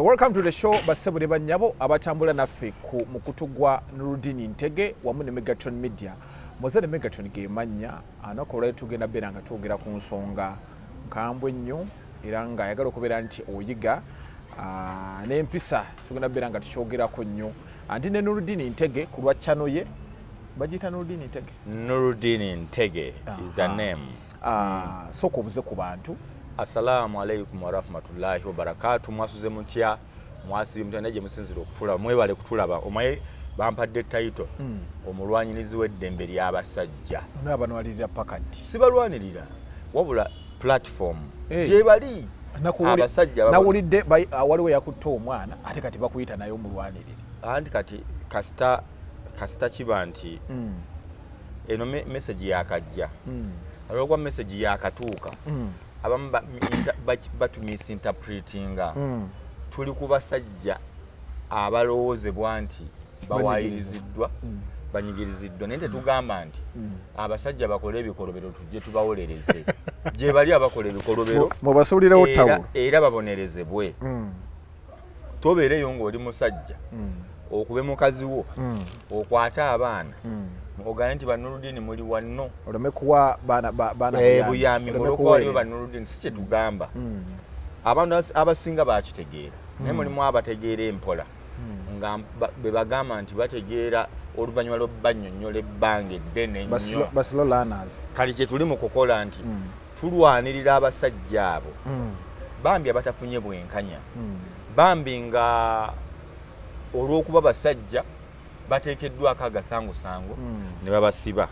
Welcome to the show, bassebo ne bannyabo abatambula naffe ku mukutu gwa Nurudini Ntege wamu ne Megatron Media. Moze ne Megatron ge mannya. Anaku olwaleero tugenda beera nga twogera ku nsonga nkambwe nnyo era nga ayagala okubeera nti oyiga n'empisa, tugenda beera nga tukyogerako nnyo. Andi ne Nurudini Ntege ku lwa channel ye bagiyita Nurudini Ntege. Nurudini Ntege is the name. Sooka obuze ku bantu. Assalamu alaikum warahmatullahi wabarakatu. Mwasuze mutya? Mwasibye mutya? Naye gye musinzira okutulaba, mwebale kutulaba. Omaye bampadde title omulwanyirizi w'eddembe ly'abasajja. Onaabanwalirira pakati? Sibalwanirira, wabula platform gye bali abasajja. Nawulidde waliwo yakutta omwana, ate kati bakuyita naye omulwaniriri. Anti kati kasita kiba nti eno message yakajja, olwokuba message yakatuuka, abamu batumisinterpretinga. Tuli ku basajja abalowoozebwa nti bawayiriziddwa, banyigiriziddwa, naye tetugamba nti abasajja bakole ebikolobero tujje tubawolereze. Gye bali abakola ebikolobero. Mubasuulirewo tawulo. Era babonerezebwe. Tobeereyo ng'oli musajja okube mukazi wo, okwate abaana, ogambe nti banuludini muli wanno. Oleme kuwa baana baana buyambi olwokuba waliwo banuludini. Si kyetugamba. Abantu abasinga bakitegeera, naye mulimu abategeera empola nga be bagamba nti bategeera oluvannyuma lw'obbannyonnyola ebbanga eddene ennyo. Ba slow learners. Kati kyetuli mu kukola nti tulwanirira abasajja abo bambi abatafunye bwenkanya, bambi nga olw'okuba basajja bateekeddwako agasangosango ne babasiba.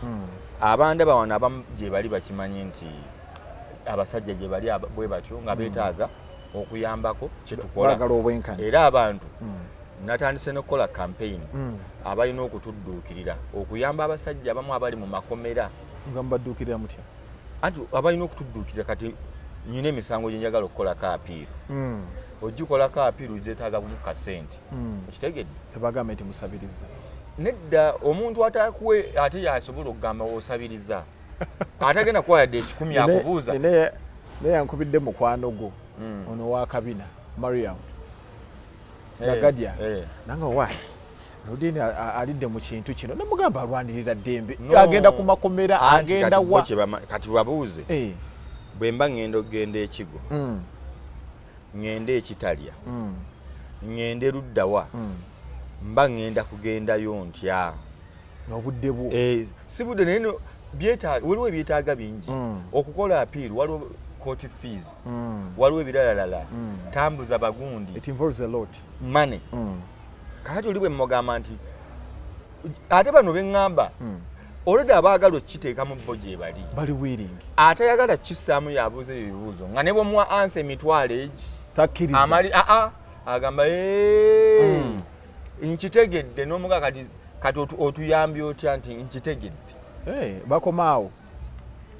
Abandaba wano abamu gye bali bakimanyi nti abasajja gye bali bwe batyo nga beetaaga okuyambako kyetukola. Baagala obwenkanya. Era abantu natandise n'okukola campaign abalina okutudduukirira okuyamba abasajja abamu abali mu makomera. Nga mubadduukirira mutya? Anti abalina okutudduukirira, kati nyina emisango gye njagala okukolako appeal. Ogikolako appeal zetaaga bumu kasente, okitegedde? Tebagambe nti musabiriza? Nedda, omuntu atakuwe ate yasobola okugamba osabiriza, atagenda kuwa yadde 100 akubuuza. Naye yankubidde mukwano gwo ono wakabina Mariam Nagadya nanga wa Nurdin alidde mu kintu kino, nemugamba alwanirira ddembe, agenda ku makomera, agenda wa. Kati babuuze, bwe mba ŋŋenda okugenda ekigo, ŋŋende ekitalya, ŋŋende luddawa, mba ŋŋenda kugendayo ntya? Obudde bwo. Si budde, naye waliwo ebyetaaga bingi okukola appeal. Waliwo court fees, waliwo ebiralalala, tambuza bagundi. It involves a lot. Money. Kakati oli bwe mugamba nti ate bano beŋŋamba olwedde abaagala okukiteekamu bo gye bali. Bali willing. Atayagala kissaamu yabuuza ebyo ebibuuzo nga ne bwemuwa ansa emitwalo egi takkiriza. Amali aa agamba, "Nkitegedde." N'omuga kati kati otuyambye otya nti nkitegedde? Bakomaawo.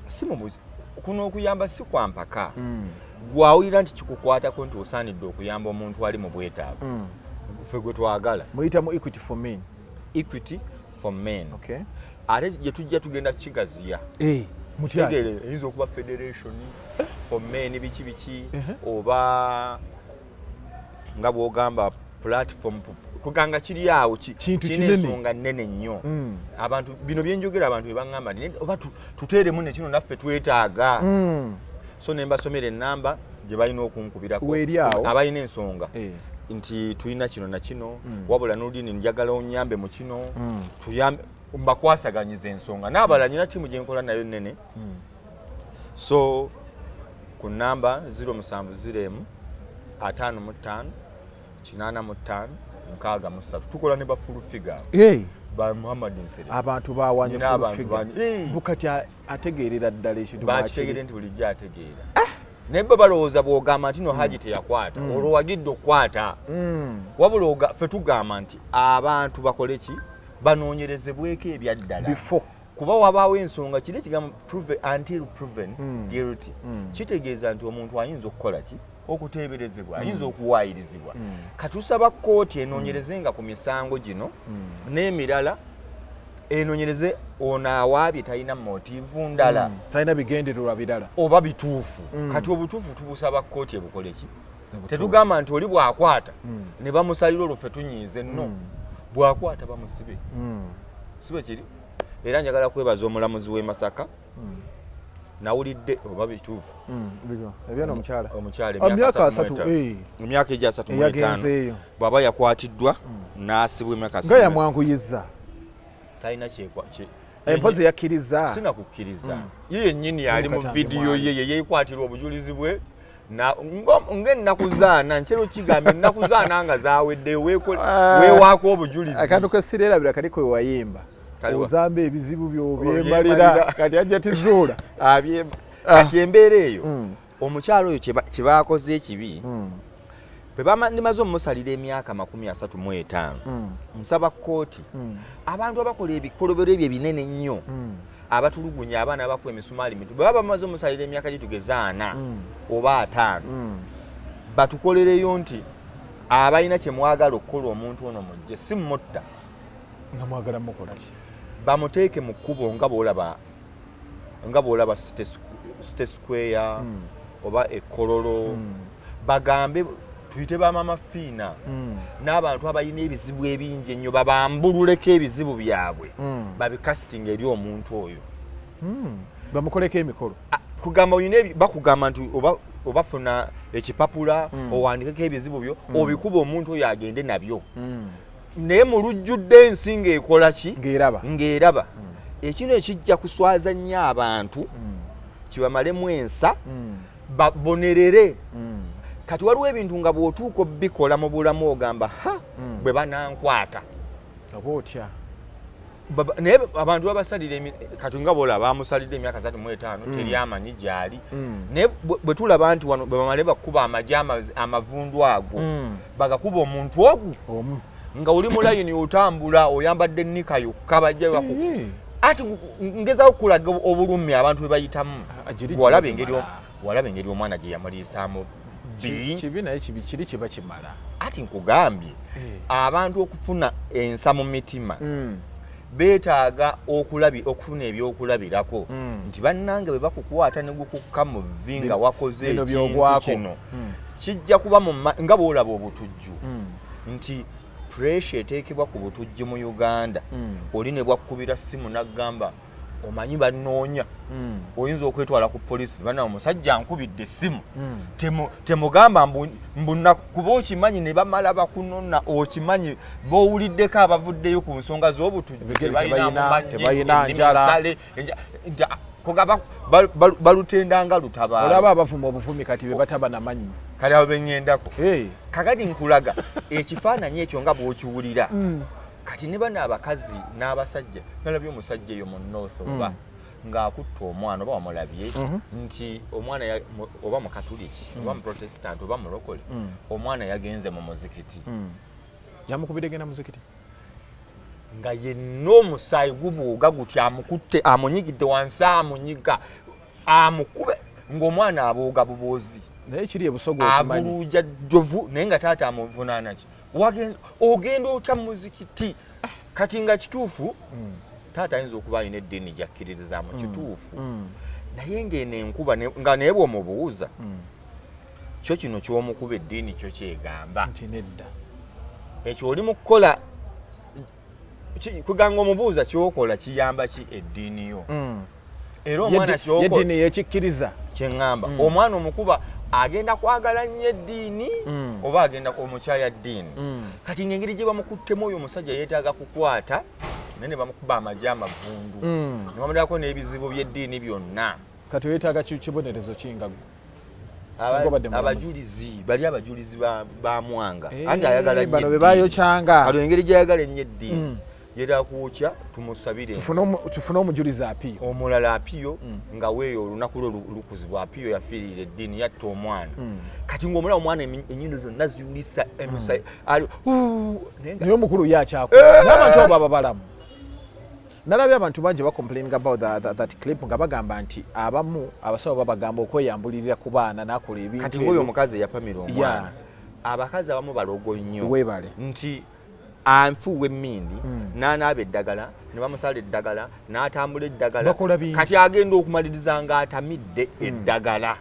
Si mubuzi kuno okuyamba si kwa mpaka. Gwawulira nti kikukwatako nti osaanidde okuyamba omuntu ali mu bwetaavu, ffe gwe twagala. Muyita mu Equity for Men? Equity for Men. Ate gye tujja tugenda kukigaziya. Mutya ate? Tegeere, eyinza okuba federation for men, biki biki, oba nga bwogamba platform, kuganga kiri awo Kintu kirina kinene. Ensonga nnene nnyo. Abantu bino byenjogera, abantu bebaŋŋamba nti oba tuteeremu ne kino naffe twetaaga. So ne mbasomera enamba gye balina okunkubirako. Weeri awo. Abalina ensonga nti tulina kino na kino, wabula Nurdin njagala onyambe mu kino, tuyambe, mbakwasaganyiza ensonga n'abalala. Nyina ttiimu gye nkola nayo nnene. So ku namba 070 55 85 63 tukola ne ba Full Figure, ba Muhammad Nsere. Abantu bawanye. Nina abantu Full Figure. bangi. Bukati ategeerera ddala ekintu. Bakitegere nti bulijjo ategeera, naye bo balowooza bw'ogamba nti no Haji teyakwata, olwo wagidde okukwata. Wabula ffe tugamba nti abantu bakole ki? Banoonyerezebweko ebyaddala before. Kuba wabaawo ensonga kiri ekigambo prove, until proven guilty. Kitegeeza nti omuntu ayinza okukola ki? Okuteeberezebwa, ayinza okuwaayirizibwa. Katusaba kkooti enoonyerezenga ku misango gino n'emirala, enoonyereze ono awaabye talina motive ndala, Talina bigendererwa birala. Oba bituufu. Kati obutuufu tubusaba kkooti ebukole ki? Tetugamba nti oli bw'akwata ne bamusalira olwo ffe tunyiize. No, bw'akwata bamusibe. Sibe kiri. Era njagala kwebaza omulamuzi w'e Masaka. Nawulidde, oba bituufu? Ebyona omukyala. Omukyala. Ah, myaka 30. Emyaka egyo 35. Eyagenzeeyo. Bw'aba yakwatiddwa n'asibwa emyaka nga 35. Yamwanguyiza. Talina Empozi yakkiriza. Sinakukkiriza, ye yennyini ali mu Mukatambi vidiyo. Mwali. Ye yeekwatira obujulizi bwe ng'ennaku zaana nkyero kigamba ennaku zaana nga zaweddeyo Ah. weewaako obujulizi. Akantu kesireerabira kaliko wewayimba. Kaliwa? Ozamba ebizibu Obyembalira. byobyemalira kati ajja tizuula. Kati embeera eyo, omukyalo oyo kye baakoze ekibi bwe ndimaze omusalira emyaka 35, nsaba kkooti, abantu abakola ebikolobero ebyo ebinene ennyo, abatulugunya abaana, abakuba emisumaali mitu, bwe baba bamaze omusalira emyaka gitugeza 40 oba 50, batukolereyo nti abalina kye mwagala okukola omuntu ono mujje, si mutta. Nga mwagala mukola ki? Bamuteeke mu kkubo nga bw'olaba City Square oba Ekololo, bagambe tuyite bamama Fiina n'abantu abalina ebizibu ebingi ennyo, babambululeko ebizibu byabwe, babikasitinga eri omuntu oyo. Bamukoleko emikolo. Ah, kugamba olina bakugamba nti oba obafuna ekipapula owandikeko ebizibu byo, obikuba omuntu oyo agende nabyo, naye mu lujjudde ensi ng'ekola ki? Ng'eraba. Ng'eraba. Ekino ekijja kuswaza nnyo abantu, kibamalemu ensa, babonerere. Kati waliwo ebintu nga bw'otuuka obikola mu bulamu ogamba, ha, bwe banankwata. Oba otya? Naye abantu babasalira kati nga bola bamusalidde emyaka 35, teri amanyi gyali. Naye bwe tulaba nti wano bwe bamale bakuba amagye amavundu ago, bagakuba omuntu ogu omu nga oli mu layini otambula oyambadde nika yokka, bajja baku ati ngezaako kulaga obulumi abantu bwe bayitamu. Ah, giri Walaba kiba engeri kimala. Walaba engeri omwana gye yamuliisaamu bi. Kibi, naye kibi kiri kiba kimala. Ati nkugambye, abantu okufuna ensa mu mitima beetaaga okufuna ebyokulabirako nti bannange bwe bakukwata ne gukukka mu vvi nga wakoze Bino ekintu byogwako. kino kijja kuba nga bw'olaba obutujju nti pressure eteekebwa ku butujju mu Uganda, oli ne bwakkubira simu n'aggamba, omanyi bannoonya, oyinza okwetwala ku polisi, bana omusajja ankubidde essimu. Temugamba mbu kuba okimanyi ne bamala bakunona, okimanyi b'owuliddeko abavuddeyo ku nsonga z'obutujju Ebigere tebalina tebalina, mumanyi, tebalina ennimi njala. nsale, kugamba balutenda nga lutabaalo. Olaba abavuma obuvumi kati be bataba namanyi. Kali abo beŋŋendako. Hey. Kakati nkulaga ekifaananyi ekyo nga bw'okiwulira. Kati ne bano abakazi n'abasajja, nalabye omusajja eyo mu North oba ng'akutta omwana, oba wamulabye nti omwana oba mukatuliki oba muprotestant oba mulokole, omwana yagenze mu muzikiti. Yamukubidde genda muzikiti. Nga yenna omusaayi gubuuga guti, amukutte, amunyigidde wansi, amunyiga, amukube ng'omwana abuuga bubuuzi. Naye kiri ebusoga okimanyi. Avuluuja jovu, naye nga taata amuvunaana ki? Ogenda otya mu muzikiti? Kati nga kituufu taata ayinza okuba alina eddiini gyakkiririzaamu, kituufu, naye ng'eno enkuba nga naye bw'omubuuza kyo kino ky'omukuba, eddiini kyo kyegamba nti nedda. Ekyo oli mu kukola kuganga omubuuza kyokola kiyamba ki eddiini yo? Era omwana kyokola Yeddiini yekikkiriza. Kyeŋŋamba, omwana omukuba agenda kwagala nnyo eddiini oba agenda omukyaya ddiini? Kati ng'engeri gye bamukuttemu oyo omusajja yeetaaga kukwata, naye ne bamukuba amagye amavundu ne bamulerako n'ebizibu by'eddiini byonna. Kati weetaaga kibonerezo kinga gwe? Singa obadde mulamuzi. Abajulizi bali, abajulizi ba Mwanga, anti ayagala nnyo Bano be eddiini. bayokyanga. Kati engeri gy'ayagala ennyo eddiini, yeetaaga kwokya, tumusabire. Tufune omujulizi apiyo. Omulala apiyo nga weeyo olunaku lwe lukuzibwa. Apiyo yafiirira eddiini, yatta omwana. Kati ng'omulaba omwana ennyindo zonna ziwulisa emisayi ali "Huu", naye Naye omukulu ye akyakola n'abantu abo ababalamu. Nalabye abantu bangi bacomplaining about that clip nga bagamba nti abamu abasawo babagamba okweyambulirira ku baana n'akola ebintu Kati ngaoyo ebyo. omukazi eyapamira omwana, abakazi abamu balogo nnyo. Weebale. Nti anfuuwa emmindi n'anaaba eddagala ne bamusala eddagala n'atambula eddagala. Bakola bingi. Kati agenda okumaliriza ng'atamidde eddagala.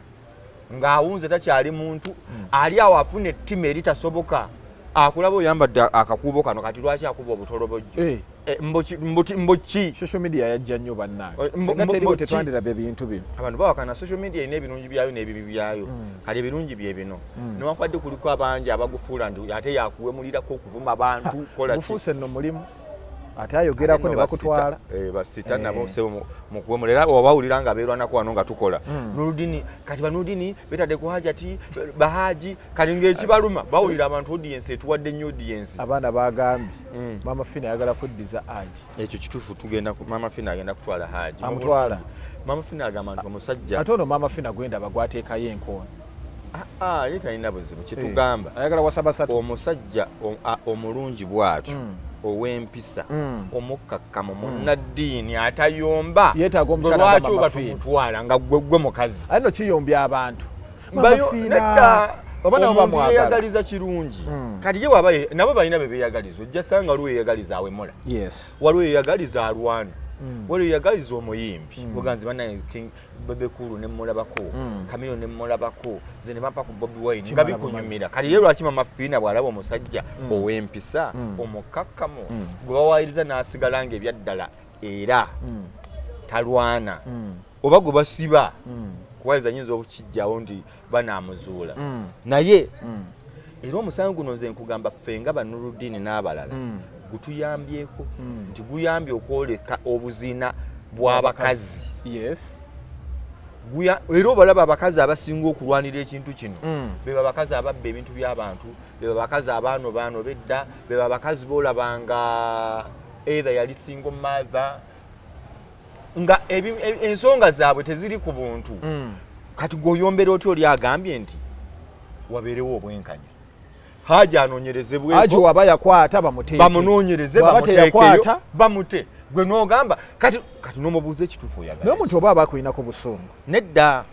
Ng'awunze takyali muntu. Ali awo afuna ettima eritasoboka, akulaba oyambadde akakuubo kano, kati lwaki akuba obutolobojjo? Eh, mbuki? Social media yajja nnyo, bannange. Singa teriwo, tetwandirabye bintu bino. Abantu bawakana. Social media erina ebirungi byayo n'ebibi byayo. Kati ebirungi bye bino, newankubadde kuliko abangi abagufuula nti ate yakuwemulirako, okuvuma abantu, kola ki. Gufuuse nno mulimu, ate ayogerako ne bakutwala. Basita nabo sebo mu kuwemula, era obawulira nga beerwanako wano nga tukola Nuludini. Kati banuludini betadde ku Hajati, bahaji, kati ng'ekibaluma bawulira abantu, audience etuwadde nnyo audience. Abaana bagambye Mama Fina ayagala kuddiza Haji. Ekyo kituufu, tugenda Mama Fina agenda kutwala Haji. Amutwala. Mama Fina agamba nti omusajja Ate ono Mama Fina gwendaba gwateekayo enkoona. Ah, ah, ye talina buzibu kyetugamba. Ayagala wasa basatu. Omusajja omulungi bw'atyo, ow'empisa, omukkakkamu, munnaddiini, atayomba. Yeetaaga omukyala nga Lwaki Mama oba Fina. tumutwala nga gwe mukazi? Ate no kiyombya abantu. Mama Fina Nedda. oba nabo Omuntu bamwagala. yeeyagaliza kirungi. Kati ye waba nabo balina be beeyagaliza, ojja sanga waliwo yeeyagaliza awemula, waliwo yeeyagaliza alwana, waliwo yeeyagaliza omuyimbi. Oganzi banaye King Bebe Cool nemulabako, Chameleone nemulabako, nze ne bampa ku Bobi Wine nga Kimala. bikunyumira. Kati ye lwaki Mama Fiina bw'alaba omusajja ow'empisa, omukkakkamu, gwe bawaayiriza n'asigala nga ebyaddala era talwana, oba gwe basiba kuwayiriza, nyinza okukijjawo nti banaamuzuula. Naye era omusango guno, nze nkugamba, ffe nga Banuludini n'abalala, gutuyambyeko nti guyambye okwoleka obuzina bw'abakazi. Era obalaba abakazi abasinga okulwanira ekintu kino, beba bakazi ababba ebintu by'abantu, beba bakazi abaano baano bedda, beba bakazi boolabanga either yali single mother nga ensonga zaabwe teziri ku buntu. Kati gweoyombera otya oli agambye nti wabeerewo obwenkanya, Haji Haji anoonyerezebweko? Waba yakwata, bamuteeke. Bamunoonyereze. Bw'aba Bamuteekeyo. teyakwata, Bamute. Gwe n'ogamba kati n'omubuuza ekituufu oyagala naye omuntu oba aba akulinako busungu. Nedda,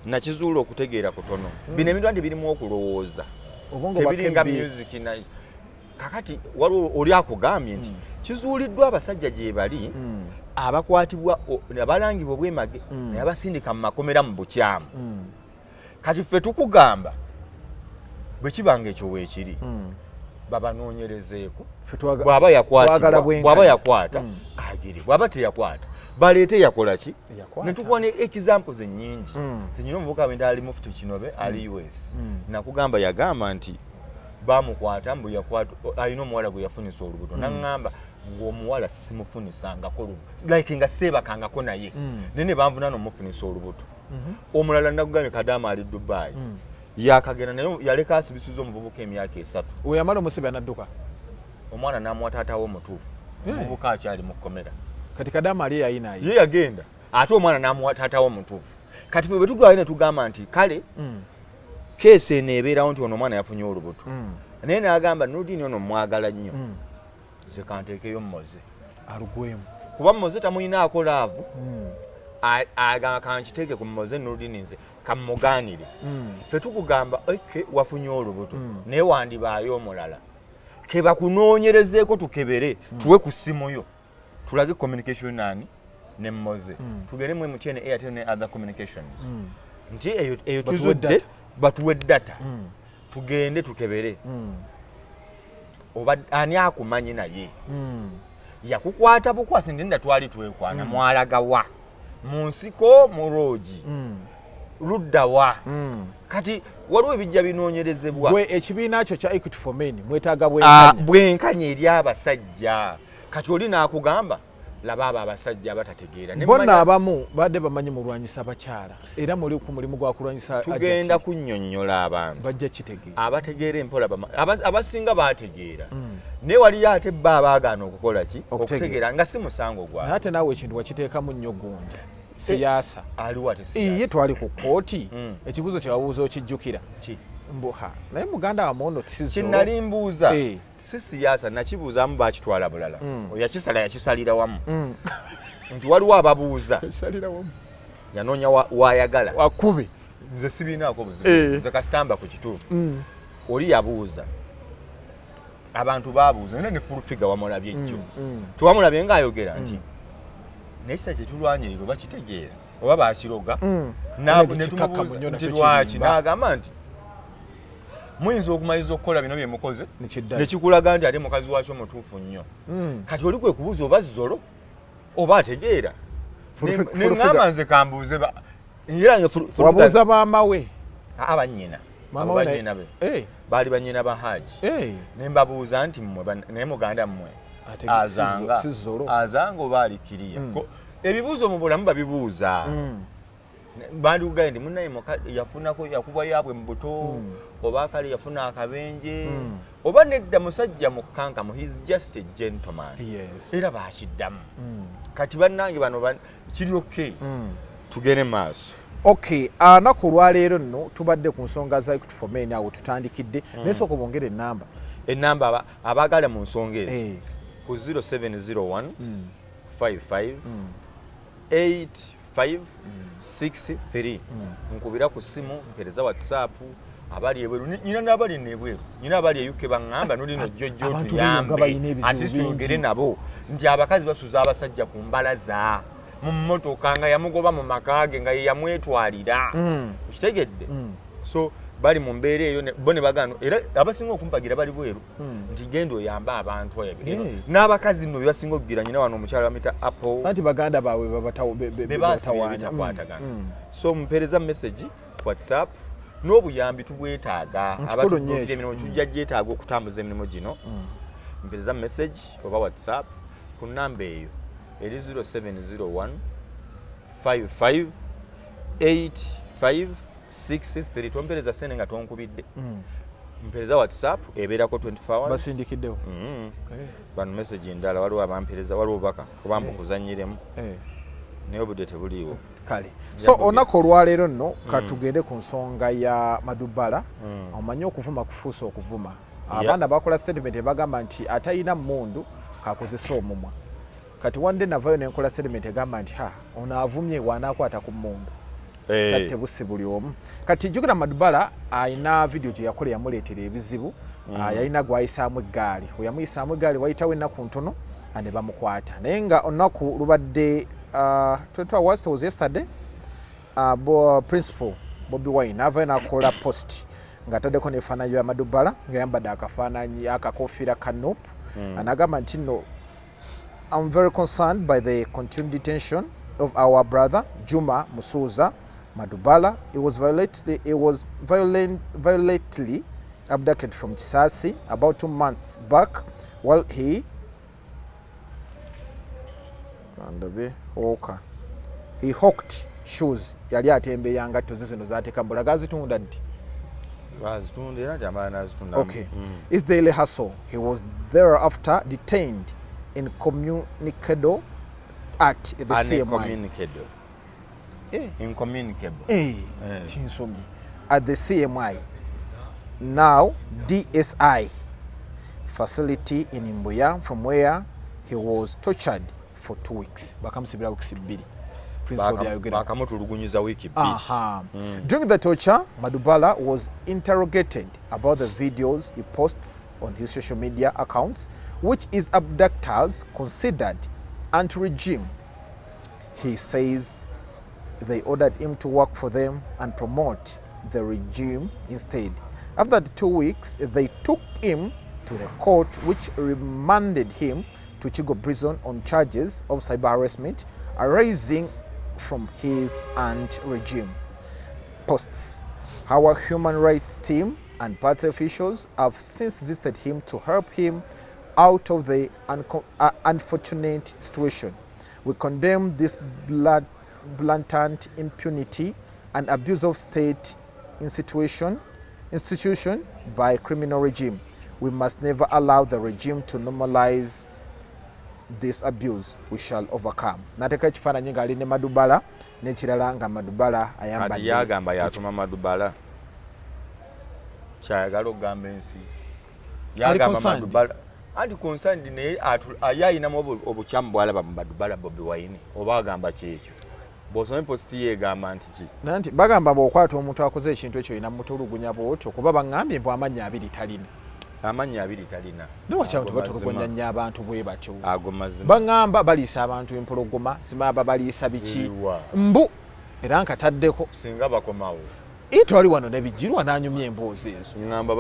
nakizuula okutegeera kutono. Bino ebintu anti birimu okulowooza. Obwongo Tebiringa bwa KB. music. Kakati waliwo oli akugambye nti kizuuliddwa abasajja gye bali abakwatibwa abalangibwa obwemage, naye abasindika mu makomera mu bukyamu. Kati ffe tukugamba, bwe kiba nga ekyo weekiri, babanoonyerezeeko. Ffe Bw'aba twagala yakwatibwa, bwenkanya. bw'aba yakwata agire, bw'aba teyakwata baleete yakola ki. Yakwata. Netukuwa ne examples ennyingi. Tenyina omuvubuka wenda ali Mufti Kinobe ali US, nakugamba yagamba nti bamukwata mbu yakwata, alina omuwala gwe yafunisa olubuto. Naŋŋamba ng'omuwala simufunisangako lubuto, like nga seebakangako naye, naye ne banvuna nomufunisa olubuto. Omulala nakugambye Kadaama ali Dubai, yakagenda naye yaleka asibisiza omuvubuka emyaka 3. Weyamala omusibe anadduka. Omwana n'amuwa taata we omutuufu. Omuvubuka akyali mu kkomera. Kati Kadaama ali eyayinaye. Ye yagenda ate omwana n'amuwa taata we omutuufu. Kati ffe bwe tugwayo ne tugamba nti kale case eno ebeerawo nti ono omwana yafunye olubuto, naye n'agamba Nudini ono mwagala nnyo, nze kanteekeyo Moze. Alugwemu. Kuba Moze tamuyinaako love. Agamba kankiteeke ku Moze Nudini, nze kamugaanire. Ffe tukugamba eke wafunye olubuto, naye wandibaayo omulala kebakunoonyerezeeko, tukebere, tuwe ku ssimu yo, tulage communication nani ne Moze, tugende mu MTN, Airtel ne other communications nti eyo Batuwe tuzudde data. Batuwe data, tugende tukebere oba ani akumanyi naye yakukwata bukwasi nti nda twali twekwana. Mwalagawa? Mu nsiko, mu lodge, luddawa? Kati waliwo ebijja binoonyerezebwa. Gwe ekibiina kyo kya Equity for Men mwetaaga Ah, bwenkanya. Bwenkanya eri abasajja. Kati oli n'akugamba laba abo abasajja abatategeera. Ne Bonna abamu badde bamanyi mulwanyisa bakyala, era muli ku mulimu gwa kulwanyisa. Tugenda Hajati. Kunnyonnyola abantu. Bajja kitegeera. Abategeera empola abasinga bategeera, naye waliyo ate bba abaagaana okukola ki? Okutegeera. Okutegeera nga si musango Naye gwabwe. ate naawe ekintu wakiteekamu nnyo gundi siyaasa. Aliwo ate Iye siyaasa. Twali ku kooti, ekibuuzo kyewabuuza okijjukira? Ki? Mbuha naye muganda wamme ono tisizo. Kinali mbuuza si siyaasa, nakibuuzaamu bakitwala bulala. Yakisala yakisalira wamu nti waliwo ababuuza yanoonya wayagala. Wakubi. Nze sibinaako buzibu. Nze kasitamba ku kituufu. Oli yabuuza, abantu babuuza, era ne Full Figure wamulabye ejjo, tewamulabye ngaayogera nti naye kisa kyetulwanyirira oba kitegeera. Oba bakiroga. Kikakkamu nnyo Nti nakyo lwaki kirimba. N'agamba nti muyinza okumaliriza okukola bino byemukoze, Nekiddayo. Nekikulaga nti ate mukazi wakyo mutuufu nnyo. Kati oli kwe kubuuza oba zolo oba ategeera. Neŋŋamba nze kambuuze era nge Wabuuza maama we? Abannyina. Maama we bannyina be Eh, baali bannyina ba Haji. Ne mbabuuza nti mmwe naye muganda mmwe azanga si zolo. Azanga oba alikiriya? Ebibuuzo mu bulamu babibuuza. Bandikugaye nti munaye yafunako yakubwa yaabwe mu buto, oba kale yafuna akabenje, oba nedda musajja mukkankamu, he's just a gentleman. Era bakiddamu. Kati bannange bano kiri okay, tugende maaso. Okay, anaku olwaleero nno tubadde ku nsonga za Equity for Men, awo tutandikidde, naye sooka bongere enamba. Enamba abaagala mu nsonga ezo ku 0701 55 8563. Nkubira ku simu, mpereza WhatsApp. Abali ebweru, nyina n'abali nebweru, nyina abali e UK baŋŋamba nolino jjojjo Abantu beeyo nga tuyambe balina ebizibu at least bingi. Tuyogere nabo nti abakazi basuza abasajja ku mbalaza mu mmotoka nga yamugoba mu maka ge nga ye yamwetwalira. Okitegedde? So bali mu mbeera eyo bo ne bagano era abasinga okumpagira bali bweru nti genda oyambe abantu ebyo. N'abakazi nno bebasinga okugira nyina wano omukyala bamita Apple. Anti baganda baabwe bebasibira batawaanya. Bitakwatagana. So mumpeereza message ku WhatsApp n'obuyambi tubwetaaga. Kikulu nnyo Abatuddukira ekyo. Emirimu tujja gyetaaga okutambuza emirimu gino. Mpeereza message oba WhatsApp ku namba eyo eri 0701 55 8563. Tompeereza sente nga tonkubidde, mpeereza WhatsApp, ebeerako 24 hours. Basindikiddewo. Bano message endala, waliwo abampeereza, waliwo obubaka kuba mbukuzanyiremu, naye obudde tebuliiwo. Kale, so olunaku olwaleero nno katugende ku nsonga ya Madubala. Omanyi okuvuma kufuusa okuvuma. Abaana bakola statement ebagamba nti atalina mmundu kakozesa omumwa. Kati wande navayo nenkola statement egamba nti ha, ono avumye wanaakwata ku mmundu. Kati tebusi buli omu. Kati jjukira Madubala alina video gye yakola yamuleetera ebizibu. Yalina gwayisaamu eggaali, we yamuyisaamu eggaali wayitawo ennaku ntono ne bamukwata, naye nga olunaku lubadde 24 hours, it was yesterday, principal Bobi Wine avayo n'akola post ng'ataddeko n'efaananyi bya Madubala ng'ayambadde akafaananyi akakofiira ka NUP, n'agamba nti nno, "I'm very concerned by the continued detention of our brother Juma Musuuza Madubala. He was violently abducted from Kisasi about 2 months back while he kandabe hawker. He hawked shoes." Yali atembeya ngatto ze zino zateeka mbulaga azitunda ddi? Bazitunda era nti amala nazitunda. Okay. His daily hustle. He was thereafter detained incommunicado at the CMI. Uncommunicable. Incommunicable. Kinsomye. At the CMI. Now DSI facility in Mbuya, from where he was tortured for 2 weeks. Bakamusibira weeks 2. Principal byayogera. Bakamutulugunyiza wiiki 2. Aha. During the torture, Madubala was interrogated about the videos he posts on his social media accounts, which his abductors considered anti-regime. He says they ordered him to work for them and promote the regime instead. After the 2 weeks, they took him to the court, which remanded him to Kigo prison on charges of cyber harassment arising from his anti-regime posts. Our human rights team and party officials have since visited him to help him out of the unfortunate situation. We condemn this blatant impunity and abuse of state institution by criminal regime. We must never allow the regime to normalize this abuse. We shall overcome." Nateeka ekifaananyi ng'ali ne Madubala n'ekirala nga Madubala Kati ayambadde yagamba yatuma Madubala, kyayagala okugamba ensi Ali yagamba concerned. Madubala anti concerned, naye ye ayinamu obukyamu bwalaba mu Madubala Bobi Wine, oba agamba kyekyo bw'osoma post ye egamba nti ki? Nanti bagamba bw'okwata omuntu akoze ekintu ekyo olina mutulugunya bwotyo, kuba baŋŋambye mbu amannya abiri talina. Amannya abiri talina. Naye wakyawo Ago tebatulugunya mazima. nnyo abantu bwe batyo. Ago mazima. Baŋŋamba baliisa abantu empologoma, simaba baliisa biki. Ziriwa? Mbu Era nkataddeko. Singa bakomawo. Twali wano ne Bigirwa n'anyumya emboozi ezo. Ngamba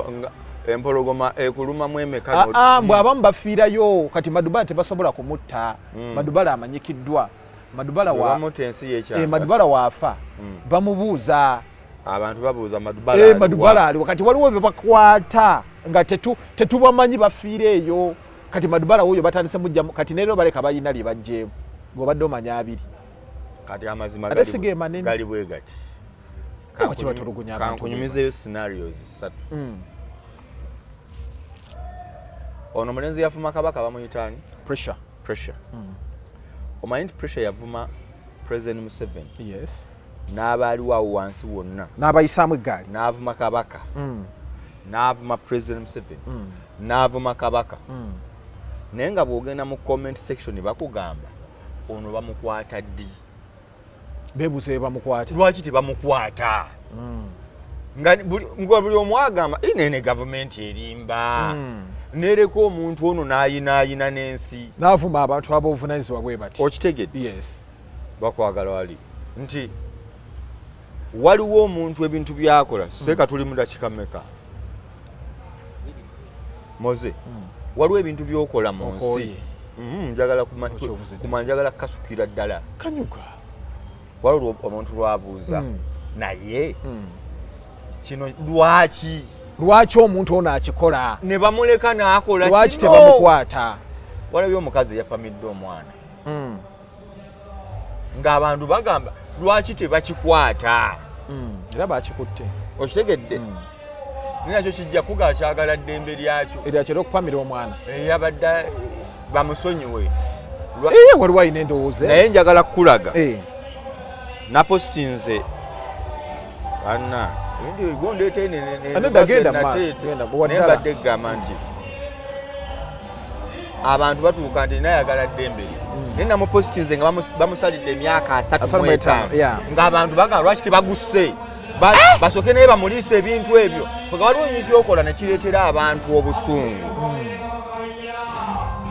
empologoma ekulumamu emeka. Mbu abamu bafiirayo. Kati Madubala tebasobola kumutta. Madubala amanyikiddwa. Madubala wa Madubala waafa. Bamubuuza. Abantu babuuza Madubala aliwa. Madubala aliwa. Kati waliwo bye bakwata nga tetubamanyi bafiira eyo. Kati Madubala wuuyo batandise mujjamu. Kati ne leero baleka balina lye baggyeemu. Ng'obadde omanya abiri. Kati amazima gali bwe gati. Kankunyumizeeyo scenarios ssatu. Ono omulenzi yavuma kabaka bamuyita ani? Pressure. Pressure. Omanyi nti Pressure yavuma President Museveni. Yes. N'abaaliwo awo wansi wonna. N'abayisaamu eggaali. N'avuma kabaka. N'avuma President Museveni. N'avuma kabaka. Naye nga bw'ogenda mu comment section bakugamba ono bamukwata ddi? Beebuuza bamukwata. Lwaki tebamukwata? Nga buli omu agamba inene gavumenti erimba. Nereka omuntu ono n'ayinaayina n'ensi. N'avuma abantu ab'obuvunaanyizibwa bwe bati. Okitegedde? Yes. Bakwagala wali nti waliwo omuntu ebintu by'akola. Seeka tuli mu dakika mmeka? Moze. Waliwo ebintu by'okola mu nsi. Njagala kuma njagala kasukira ddala. Kanyuka. Waliwo omuntu lwabuuza. Naye kino lwaki? Lwaki omuntu ono akikola? Ne bamuleka n'akola kino. Lwaki tebamukwata? Walabye omukazi eyapamidde omwana. Ng'abantu bagamba lwaki tebakikwata? Era bakikutte. Okitegedde? Naye nakyo kijja kuga kyagala ddembe lyakyo. Eryakyo okupamira omwana. Yabadde bamusonyiwe. Waliwo alina endowooza. Naye njagala kukulaga. Napositinze anna naye mbadde egamba nti abantu batuuka nti nayagala ddembe lye. Naye namupositinze nga bamusalidde emyaka 35 ng'abantu bagamba lwaki tebagusse basooke naye bamuliisa ebintu ebyo. Nga waliwo ebintu by'okola ne kireetera abantu obusungu.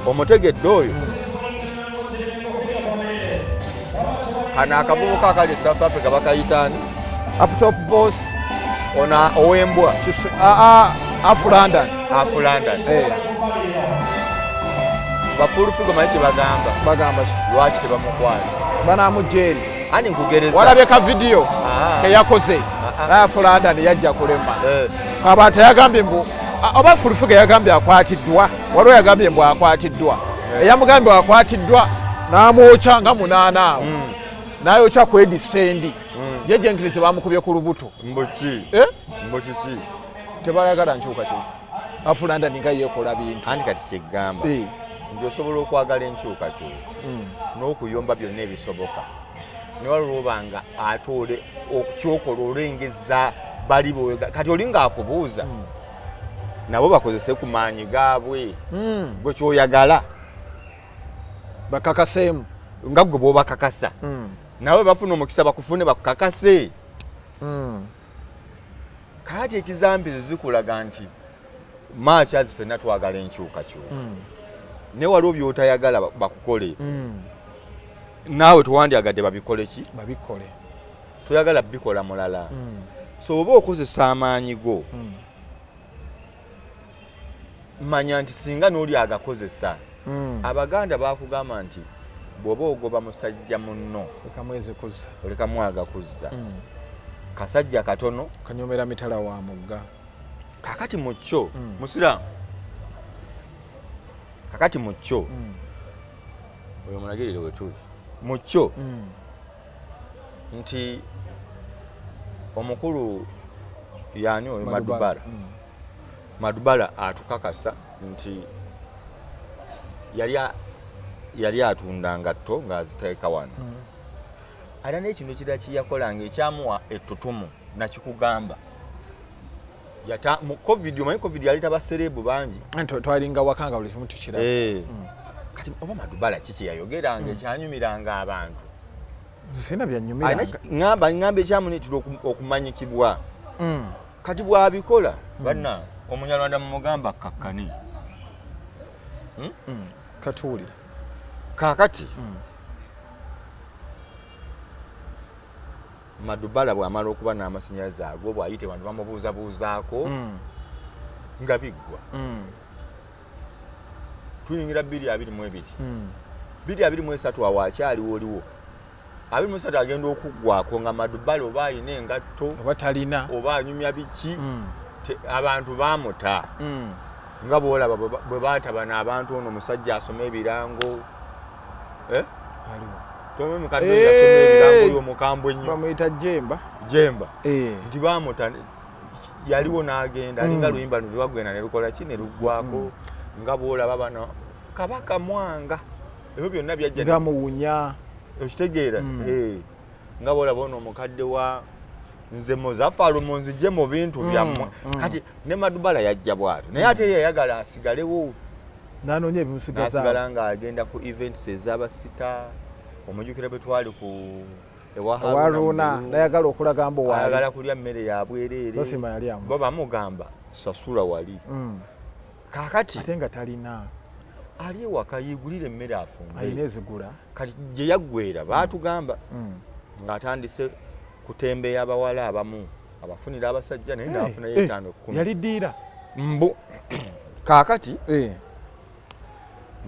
Omutegedde oyo. Kano akavubuka akali e South Africa bakayita ani? Uptop Boss. Ona ow'embwa. Afu London. Afu London. Bafulufigo manyi kye bagamba. Bagamba ki? Lwaki tebamukwata? Banamujja eri. Ani nkugereza. Walabye ka vidiyo ke yakoze. Afu London yajja kulema. Abantu yagambye mbu oba Fulufigo yagambye akwatiddwa. Waliwo yagambye mbu akwatiddwa. Eyamugambye akwatiddwa n'amwokya nga 8 awo. N'ayokya ku Edisendi. Jeje Nkirisi bamukubye ku lubuto. Mbuki? Mbuki ki? Tebayagala nkyukakyuka. Afu London nga yeekola bintu. Anti kati kyegamba nti osobola okwagala enkyukakyuka n'okuyomba byonna ebisoboka. Ne waliwo obanga ate ole okukyokola olengezza bali bwe kati oli ng'akubuuza nabo bakozese ku maanyi gaabwe gwe ky'oyagala. Bakakaseemu. Nga gwe bw'obakakasa. Nawe bafuna omukisa bakufune bakukakase. Kaati ekizambizo zikulaga nti March as ffenna twagala enkyukakyuka. Naye waliwo by'otayagala bakukole. Naawe tewandyagadde babikole ki? Babikole. Toyagala bikola mulala. So oba okozesa amaanyi go. Manya nti singa n'oli agakozesa. Abaganda bakugamba nti bw'oba ogoba musajja munno olekamu agakuzza. Kasajja katono kanyomera mitala wa mugga. Kakati mu kyo musiraamu. Kakati mu kyo oyo mulagirire we tuli. Mu kyo nti omukulu yaani oyo Madubala. Madubala atukakasa nti yali atunda ngatto ng'aziteeka wano. Era n'ekintu ekirala kye yakolanga ekyamuwa ettutumu nakikugamba. Mu COVID, omanyi COVID yaleeta basereebu bangi. Twalinga waka nga buli kimu tukiraba. Kati oba Madubala kiki yayogeranga ekyanyumiranga abantu? Sina byanyumiranga. Ngamba ekyamuleetera okumanyikibwa. Kati bw'abikola banna Omunyarwanda mumugamba kakkani. Katuwulira. Kaakati. Madubala bw'amala okuba n'amasannyalaze ago, bw'ayite bantu bamubuuzabuuzaako nga biggwa. Tuyingira 2022, 2023, awo akyaliwo oliwo 23 agenda okuggwako nga Madubala oba alina engatto oba talina oba anyumya biki. Abantu bamuta nga bwolaba bwe baatabana abantu. Ono omusajja asoma ebirango, eh? Aliwo. Tomanyi mukadde oyo asoma ebirango, oyo omukambwe ennyo? Bamuyita Jemba. Jemba. Eh. Nti bamuta, yaliwo n'agenda alinga luyimba lwagenda ne lukola ki ne luggwako, nga bwolaba bano Kabaka Mwanga, ebyo byonna byajja nga muwunya. Okitegeera? Eh. Nga bwolaba ono omukadde wa nze Muzafalu, munzije mu bintu byammwe. Kati ne Madubala yajja bw'atyo, naye ate yayagala asigalewo. Nanoonya ebimusigaza. N'asigala ng'agenda ku events ez'abasita. Omujjukira bwe twali ku ewa Haruna, Mugulu, nayagala okulaga mbu waali. Ayagala kulya mmere ya bwereere. Basima yali amusi. Bo bamugamba sasula wali. Kaakati ate nga talina. Ali ewaka yeegulira emmere afumbe. Alina ezigula. Kati gye yaggwera baatugamba ng'atandise kutembeya abawala abamu abafunira abasajja, naye n'afunayo etaano, 10. Yali ddiira. Mbu kaakati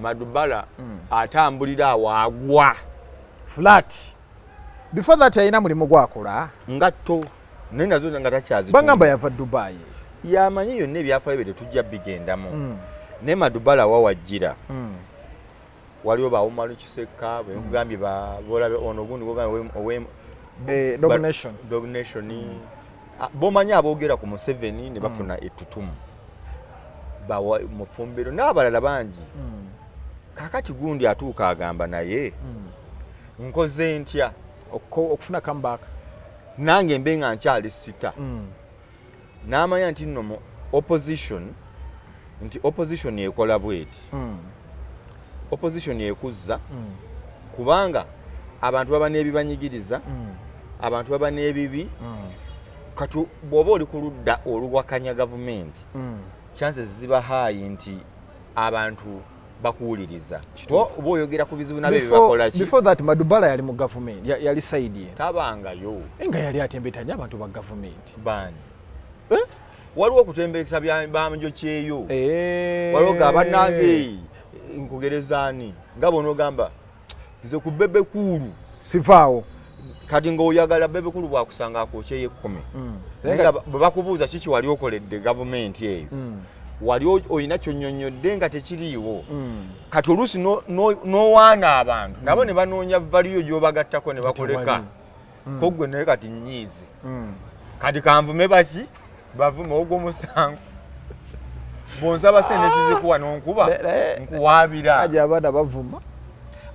Madubala atambulira awo agwa flat. Before that yalina mulimu gwakola. Ngatto, naye nazo nga takyazi. Bagamba yava Dubai. Yamanyi yonna ebyafaayo bye, tetujja bigendamu. Naye Madubala wawajjira waliwo bawumalu Kiseka bwenkugambye, bolabe ono gundi gwogambye Eh, Dog Nation. Dog Nation. Ah, bomanyi aboogera ku Museveni ne bafuna ettutumu, bawa Mufumbiro n'abalala bangi. Kakati gundi atuuka agamba, naye nkoze ntya okufuna comeback nange mbe nga nkyali sita? N'amanya nti nno mu opposition, nti opposition ekola bweti, opposition ekuzza kubanga abantu baba n'ebibanyigiriza, abantu baba n'ebibi. Kati bw'oba oli ku ludda oluwakanya gavumenti, chances ziba high nti abantu bakuwuliriza oba oyogera ku bizibu nabyo byebakola ki. Before that Madubala yali mu gavumenti, yali side ye. Tabangayo. Nga yali atembetanya abantu ba gavumenti. Baani? Eh? Waliwo okutembeta banjokyeyo. Eh. Waliwo ga bannange nkugerezaani nga bonaogamba nze ku Bebe Cool sivaawo. Kati ng'oyagala Bebe Cool bwakusanga akwokyeyo 10. Naye nga bwe bakubuuza kiki wali okoledde gavumenti eyo, wali olina kyonnyonnyodde nga tekiriiwo. Kati oluusi n'owaana abantu nabo ne banoonya value gy'obagattako ne bakuleka ko gwe. Naye kati nyiize, kati kanvume baki bavume ogwo musango. Bwonsaba sente sizikuwa nonkuba, nkuwaabira. Aja abaana bavuma.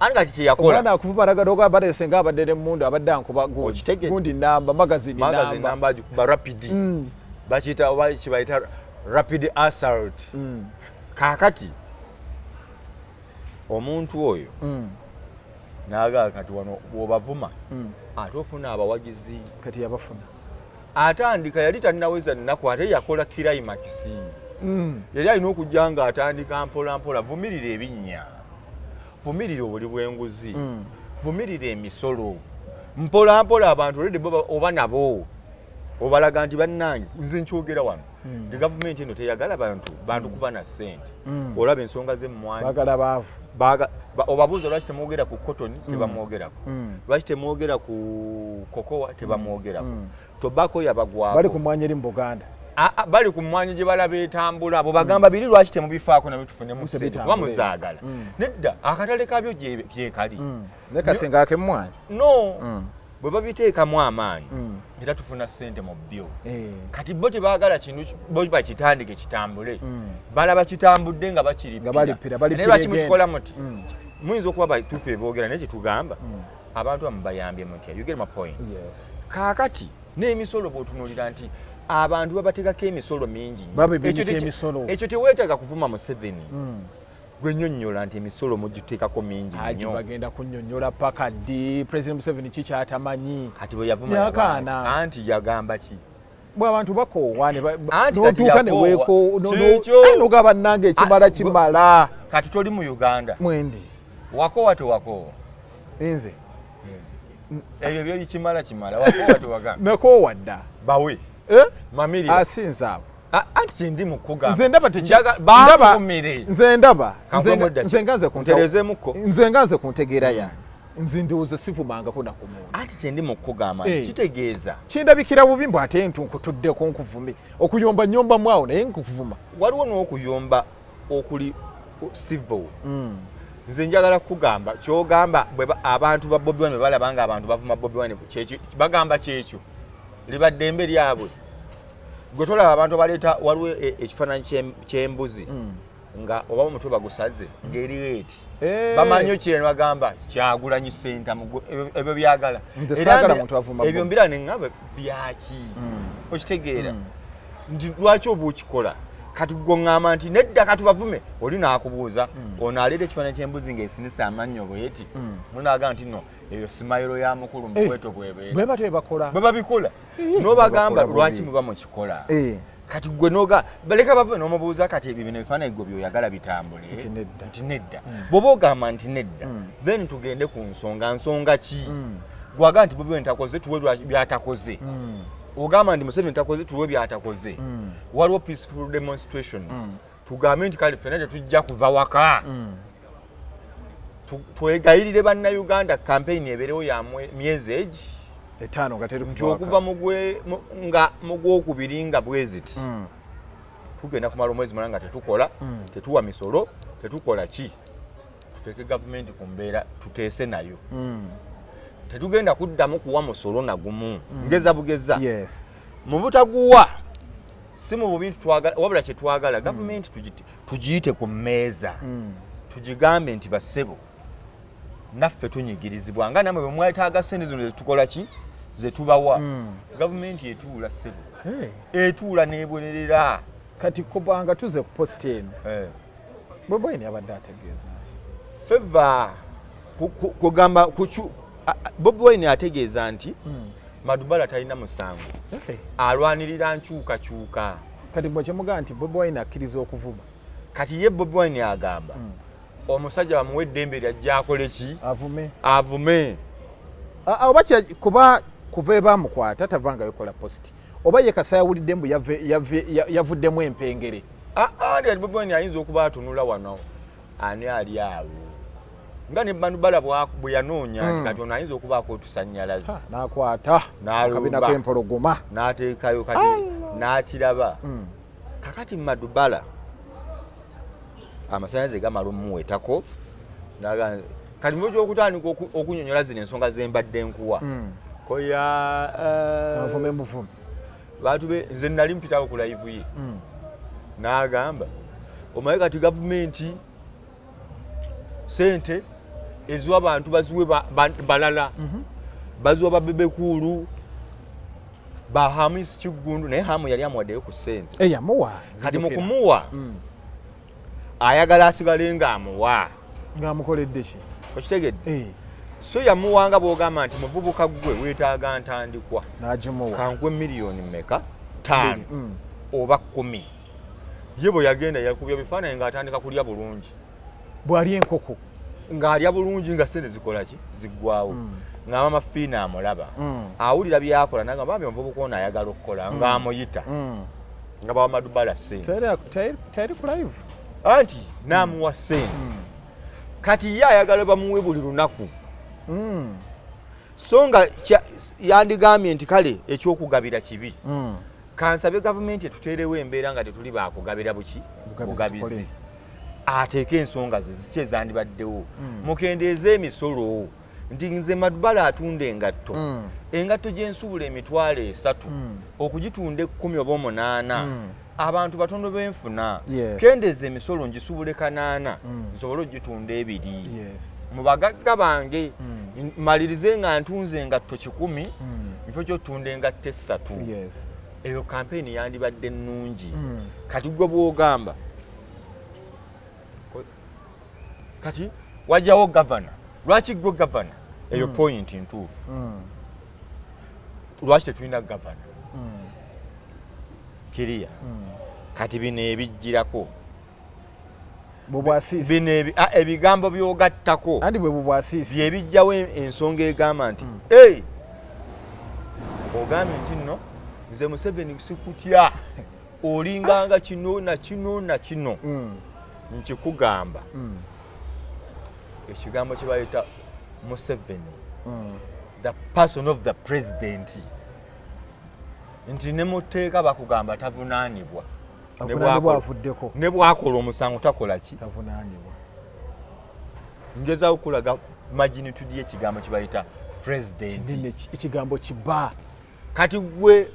Ani kati kyeyakola? Omwana akuvuma alagala balese nga abadde nemundu abadde ankuba gundi. Okitegedde? Gundi namba magazine. Magazine. Namba. Namba agikuba rapid, bakiyita oba kibayita rapid assault. Kaakati omuntu oyo n'agamba kati wano bw'obavuma ate ofuna abawagizi. Kati yabafuna. Atandika yali talinaweza nnaku, ate yakola climax. Yali alina okujja nga atandika mpola mpola: vumirira ebinnya, vumirira obuli bw'enguzi, vumirira emisolo mpola mpola. Abantu already bo oba nabo obalaga nti bannange, nze nkyogera wano nti gavumenti eno teyagala bantu kuba na ssente. Olaba ensonga z'emmwanyi. Bagala baavu. Obabuuza lwaki temwogera ku cotton, tebamwogerako. Lwaki temwogera ku cocoa, tebamwogerako. Tobacco yabagwako. Bali ku mwanyi eri mu Buganda. Ah, ah, bali ku mmwanyi gye balaba etambula. Abo bagamba biri lwaki temubifaako nabyo tufunemu ssente kuba Tebitambula. muzaagala. Nedda, akatale kabyo gyekali. Naye kasinga ak'emmwanyi. No, bwe babiteekamu amaanyi era tufuna ssente mu byo. Kati bo tebaagala kintu bo bakitandike kitambule. Balaba kitambudde nga bakiripira. Nga balipira, balipira Naye lwaki egenda. mukikola muti? Muyinza okuba batuufu eboogera, naye kyetugamba abantu amu bayambye mutya? You get my point? Yes. Kaakati n'emisolo, bw'otunuulira nti abantu babateekako emisolo mingi nnyo. Babibinika Ekyo emisolo. Ekyo teweetaaga kuvuma Museveni. Gwe nnyonnyola nti emisolo mugiteekako mingi Haji nnyo. Bagenda kunnyonnyola paka ddi? President Museveni kikyatamanyi. Kati bwe yavuma Myaka yagamba ana. ki? Anti yagamba ki? Bwe abantu bakoowa ne Anti kati n'otuuka ne yakoowa. weeko Kikyo. nogaba nange ekimala Ah, kimala. Kati toli mu Uganda? Mwendi. Wakoowa tewakoowa? Nze Ebyo byebikimala kimala wakoowa tewagamba. Nakoowa dda. Bawe. Eh? Mamiri. Asinza abo. Anti kyendi mu kugamba. Nze ndaba Baavumire. Nze ndaba. Nze nga nze ku nterezeemuko. Nze nga nze ku ntegeera yange. Nze ndowooza sivumangako na ku muntu. Anti kyendi mu kugamba eh. Kitegeeza. Kindabikira bubi mbu ate ntukutuddeko nkuvume. Okuyomba nyomba awo naye nkuvuma. Waliwo n'okuyomba okuli civil. Nze njagala kugamba kyogamba abantu ba Bobi Wine balaba nga abantu bavuma Bobi Wine bagamba kyekyo liba ddembe lyabwe. Gwe tolaba abantu baleeta waliwo ekifaananyi ky'embuzi nga oba omutwe bagusaze ng'eriyo eti bamanyi okire ne bagamba Kyagulanyi Ssentamu ebyo byagala ebyo mbira ne ŋŋamba byaki okitegeera nti lwaki oba okikola. Kati gwe ŋŋamba nti nedda kati bavume oli n'akubuuza ono aleeta ekifaananyi ky'embuzi ng'esinisa amannyo bweti munaagamba nti no eyo simayiro ya mukulu mbweto bwebeera bwe batyo bakola bwe babikola n'obagamba lwaki muba mukikola. Kati gwe noga baleka bave n'omubuuza kati ebyo bino ebifaananyi gwe by'oyagala bitambule nti nedda. Bw'oba ogamba nti nedda then tugende ku nsonga nsonga ki gwagamba nti Bobi Wine takoze tuwe byatakoze. Ogamba nti Museveni takoze tuwe byatakoze. Waliwo peaceful demonstrations. Tugambe nti kale ffenna tetujja kuva waka. Twegayirire bannayuganda campaign ebeerewo ya myezi egi etaano nga teri nti okuva nga mu gwokubiri nga bweziti tugenda kumala omwezi mulala nga tetukola tetuwa misolo tetukola ki tuteeke gavumenti ku mbeera tuteese nayo. Tetugenda kuddamu kuwa musolo nagumu ngeza bugeza. Mu butaguwa si mu bubi twagala wabula kye twagala gavumenti tugiyite ku mmeeza tugigambe nti bassebo naffe tunyigirizibwa nga namwe bwe mwetaaga ssente zino zetukola ki zetubawa. Gavumenti etuula ssebo etuula n'ebonerera. Kati kubanga tuze ku post eno Bobi Wine abadde ategeeza feva kugamba Bobi Wine ategeeza nti Madubala talina musango alwanirira nkyukakyuka. Kati bwe kyemugamba nti Bobi Wine akkiriza okuvuma. Kati ye Bobi Wine agamba omusajja bamuwe eddembe lyajja akole ki avume avume. Oba kuba kuva ebamukwata tavangayo kola post oba ye kasa yawulidde mbu yavuddemu empengere. Bobi Wine ayinza okuba atunula wano ani ali awo nga ne Madubala bwe yanoonya kati ono ayinza okubaako otusannyalaze n'akwata akabina k'empologoma n'ateekayo kati n'akiraba. Kakati Madubala amasannyalaze gamala omuwetako kati mu ky'okutandika okunyonyola zino ensonga ze mbadde nkuwa koya avume muvume bantu be nze nali mpitawo ku live ye n'agamba omanyi kati gavumenti sente eziwa abantu baziwe balala baziwa babebekuulu ba Hamis Kiggundu naye Hamu yali amuwaddeyo ku sente yamuwa kati mu kumuwa ayagala asigale ng'amuwa ng'amukoledde ki okitegedde so yamuwanga bw'ogamba nti muvubuka ggwe weetaaga ntandikwa n'agimuwa kankwe miliyoni mmeka 5 oba 10 ye bwe yagenda yakubya bifaananyi ng'atandika kulya bulungi bw'alya enkoko ng'alya bulungi nga sente zikola ki ziggwawo nga mama Fiina amulaba awulira byakola nagamba bambi omuvubuka ono ayagala okukola ng'amuyita nga bawa Madubala sente teri ku live anti n'amuwa sente kati ye ayagala bamuwe buli lunaku so nga yandigambye nti kale ekyokugabira kibi kansabe gavumenti etuteerewo embeera nga tetuli bakugabira buki bugabizi ateeke ensonga ze ziki ezandibaddewo mukendeeze emisolo nti nze Madubala atunda engatto engatto gyensuubula 300,000 okugitunda 10 oba 8 abantu batono benfuna kendeeza emisolo ngisuubule 8 nsobole okugitunda 2 mu bagagga bange malirize nga ntunze engatto 100 nfo kyotunda engatto 3. Eyo kampeyini yandibadde nnungi. Kati gwe bw'ogamba kati wajjawo gavana lwaki gwe gavana eyo point ntuufu lwaki tetulina gavana kiriya kati bino ebijjirako. Bino ebigambo by'ogattako byebijjawo ensonga egamba nti ogambye nti nno nze Museveni sikutya, olinganga kino na kino na kino. Nkikugamba, ekigambo kye bayita Museveni, the person of the president, nti ne mu tteeka bakugamba tavunaanibwa. Avuddeko. Ne bwakola omusango takola ki? Tavunaanibwa. Ngezaawo okulaga magnitude y'ekigambo kye bayita president. Kinene, ekigambo kiba. Kati gwe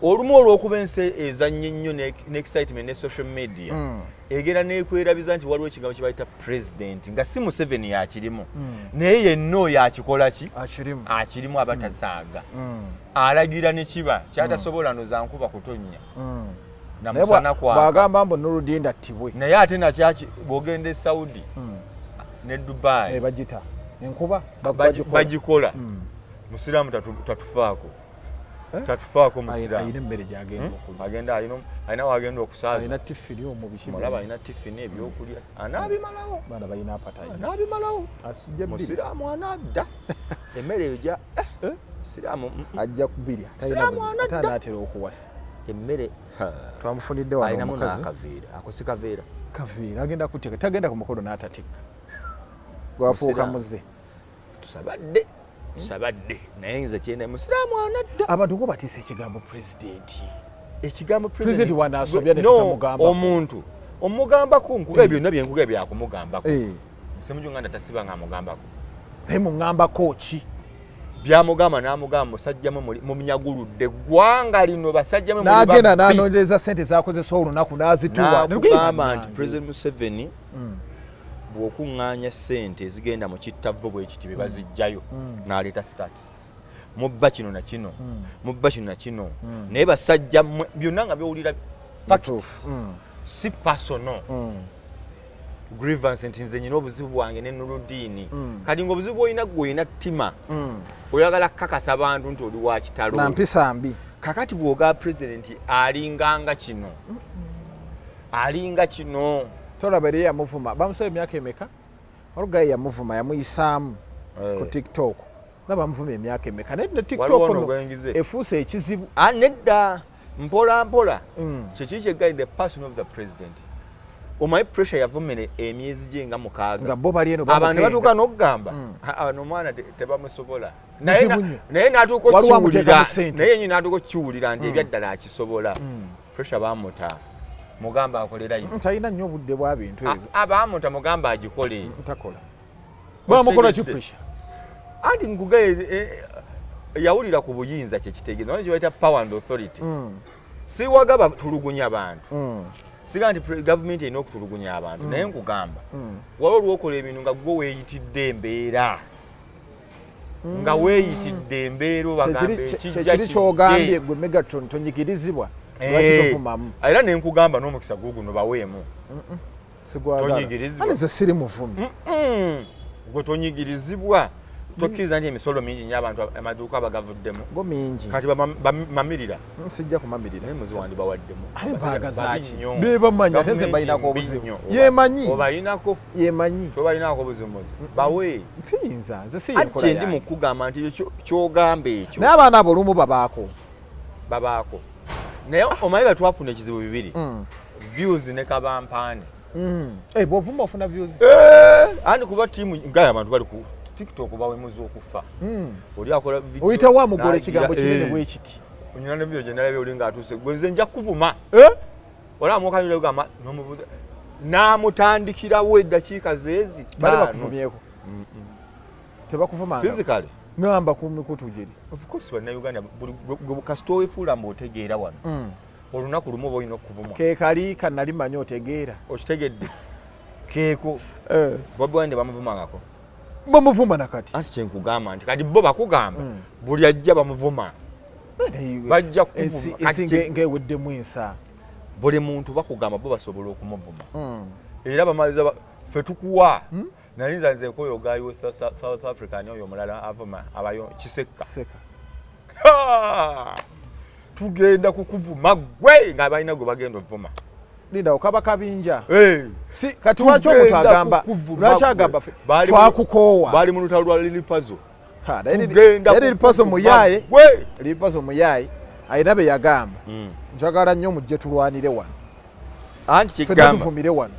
olumu olw'okuba ensi ezannya ennyo ne excitement ne social media, egenda nekwerabiza nti waliwo ekigambo kye bayita president, nga si Museveni yakirimu, naye yenna oyo akikola ki? Akirimu. Akirimu aba tasaaga, alagira ne kiba kyatasobola noza nkuba kutonnya Naye namusana kwaka. Bw'agamba mbu Nurudindi attibwe. Naye ate nakyaki bw'ogenda e Saudi ne Dubai, bagita enkuba bagikola. Bagikola. Musiraamu tatufaako, tatufaako musiraamu. Ayina emmere gyagenda okulya. Agenda alina wagenda okusaaza. Alina tifini omwo, biki. Mulaba alina tifini, ebyokulya anaabimalawo. Baana balina appetite. Anaabimalawo. Asujja bbiri. Musiraamu anadda emmere eyo gya musiraamu Ajja kubirya, talina Musiraamu buzibu. anadda. Ate anaatera okuwasa. Emmere ha, Twamufunidde wano alinamu omukazi. N'akaveera ako si kaveera. Kaveera agenda kuteeka, tagenda ku mukolo n'atatikka, gwafuuka Musiraamu. muze. Tusabadde, tusabadde, naye nze kyenda musiraamu anadda. Abantu ko batiisa ekigambo pulezidenti. Ekigambo. President wanaasobya ne No, tutamugambako. Omuntu omugambako, nkuga byonna byenkuga byakumugambako. Ssemujju Nganda tasiba nga amugambako. Naye muŋŋambako ki? Byamugamba n'amugamba, musajja mwe munyaguludde eggwanga lino, basajja mwe muli N'agenda babbi. n'anoonyereza sente zakozesa olunaku n'azituwa. N'akugamba nti President Museveni bw'okuŋŋaanya ssente ezigenda mu kittavvu bwe kiti be bazijjayo, n'aleeta stats, mubba kino na kino, mubba kino na kino, naye basajja mmwe byonna nga byowulira fact, si personal grievance nti nze nyina obuzibu bwange ne Nuludiini. Kati nga obuzibu bwolina gwe olina ttima, oyagala kukakasa abantu nti oli wa kitalo. Na mpisa mbi. Kakati bw'ogaa president alinganga kino, alinga kino. Tolaba eri yamuvuma, bamusaba emyaka emeka? Olugaye yamuvuma, yamuyisaamu ku TikTok nga bamuvuma emyaka emeka, naye ne Waliwo TikTok ono no gwengize. Efuuse ekizibu. Ah, nedda, mpola mpola. Kyekiri kyegayi the person of the president, omanyi pressure yavumire emyezi gye nga 6. Nga bo bali eno abantu bamukenga. batuuka n'okugamba, "Ah, ano omwana tebamusobola." Naye Buzibu nnyo. Naye n'atuuka Waliwo okukiwulira amuteekamu ssente. Naye yenyini n'atuuka okukiwulira nti ebyaddala akisobola. Pressure bamuta, mugamba akolerayo. Talina nnyo obudde bwa bintu ebyo. Abamuta, mugamba agikole. Takola, bamukola ki Okitegedde? pressure. Anti nkugaye yawulira ku buyinza, kyekitegeeza omanyi kyebayita power and authority. Siwaga batulugunya bantu, siga nti gavumenti erina okutulugunya abantu, naye nkugamba waliwo olwokola ebintu nga gwe weeyitidde embeera, nga weeyitidde embeera, obagamba ekijja Kyekiri kijje. kyogambye gwe Megatron, tonyigirizibwa, lwaki tovumamu? Era nenkugamba n'omukisa guguno baweemu. Sigwagala. Tonyigirizibwa. Ale nze siri muvumi. Gwe tonyigirizibwa, tokkiriza nti emisolo mingi nnyo, abantu amaduuka bagavuddemu. Go mingi. Kati bamamirira. Sijja kumamirira. Naye muzi wandibawaddemu. Ate mpagaza Babi ki? nnyo. Bebamanyi, ate nze Gavumenti mbalinako mbi obuzibu. nnyo. Yemanyi. Obayinako. Yemanyi. Tobalinako obuzibu muzi bawe. Siyinza, nze Ati siyenkola kyendi mu yange. kugamba nti ekyo kyogamba ekyo. Naye abaana abo olumu babaako. Babaako, naye omanyi nga twafuna ekizibu bibiri, views ne kabampaane. Eh, bw'ovuma ofuna views. Andi kuba tiimu ngaye abantu bali ku TikTok bawemuza okufa, oli akola video, Oyitawo amugola n'agira, ekigambo kinene bwe kiti. Onyina ne video gye nalabye oli ng'atuuse, gwe nze nja kuvuma. Eh? Olaba mukanyula gamba n'omubuuza n'amutandikirawo eddakiika zeezi Bali 5. bakuvumyeko? Tebakuvumanga? Physically? Ngamba ku mikutu giri. Of course, bannayuganda buli gwe kasita owefuula mbu otegeera wano, olunaku lumu oba olina okuvumwa. Ke kali kanali manyi otegeera. Okitegedde keeko? Bobi Wine bamuvumangako. Bamuvuma nakati. Anti kyenkugamba nti kati bo bakugamba buli ajja bamuvuma. Bajja kukuvuma. Ensi ng'eweddemu ensa. Buli muntu bakugamba bo basobola okumuvuma, era bamaliza ffe tukuwa nalinza nze nkoyo guy we South Africa oyo omulala avuma abayo Kisekka. Seka. Ha! Tugenda kukuvuma gwe nga balina gwe bagenda ovuma. Linda, okaba kabinja. Si kati lwaki omuntu agamba, lwaki agamba twakukoowa? Bali mu lutalo lwa Lilipazo. Lilipazo muyaye, Lilipazo muyaye alina be yagamba njagala nnyo mujje tulwanire wano. Anti kigamba tuvumire wano.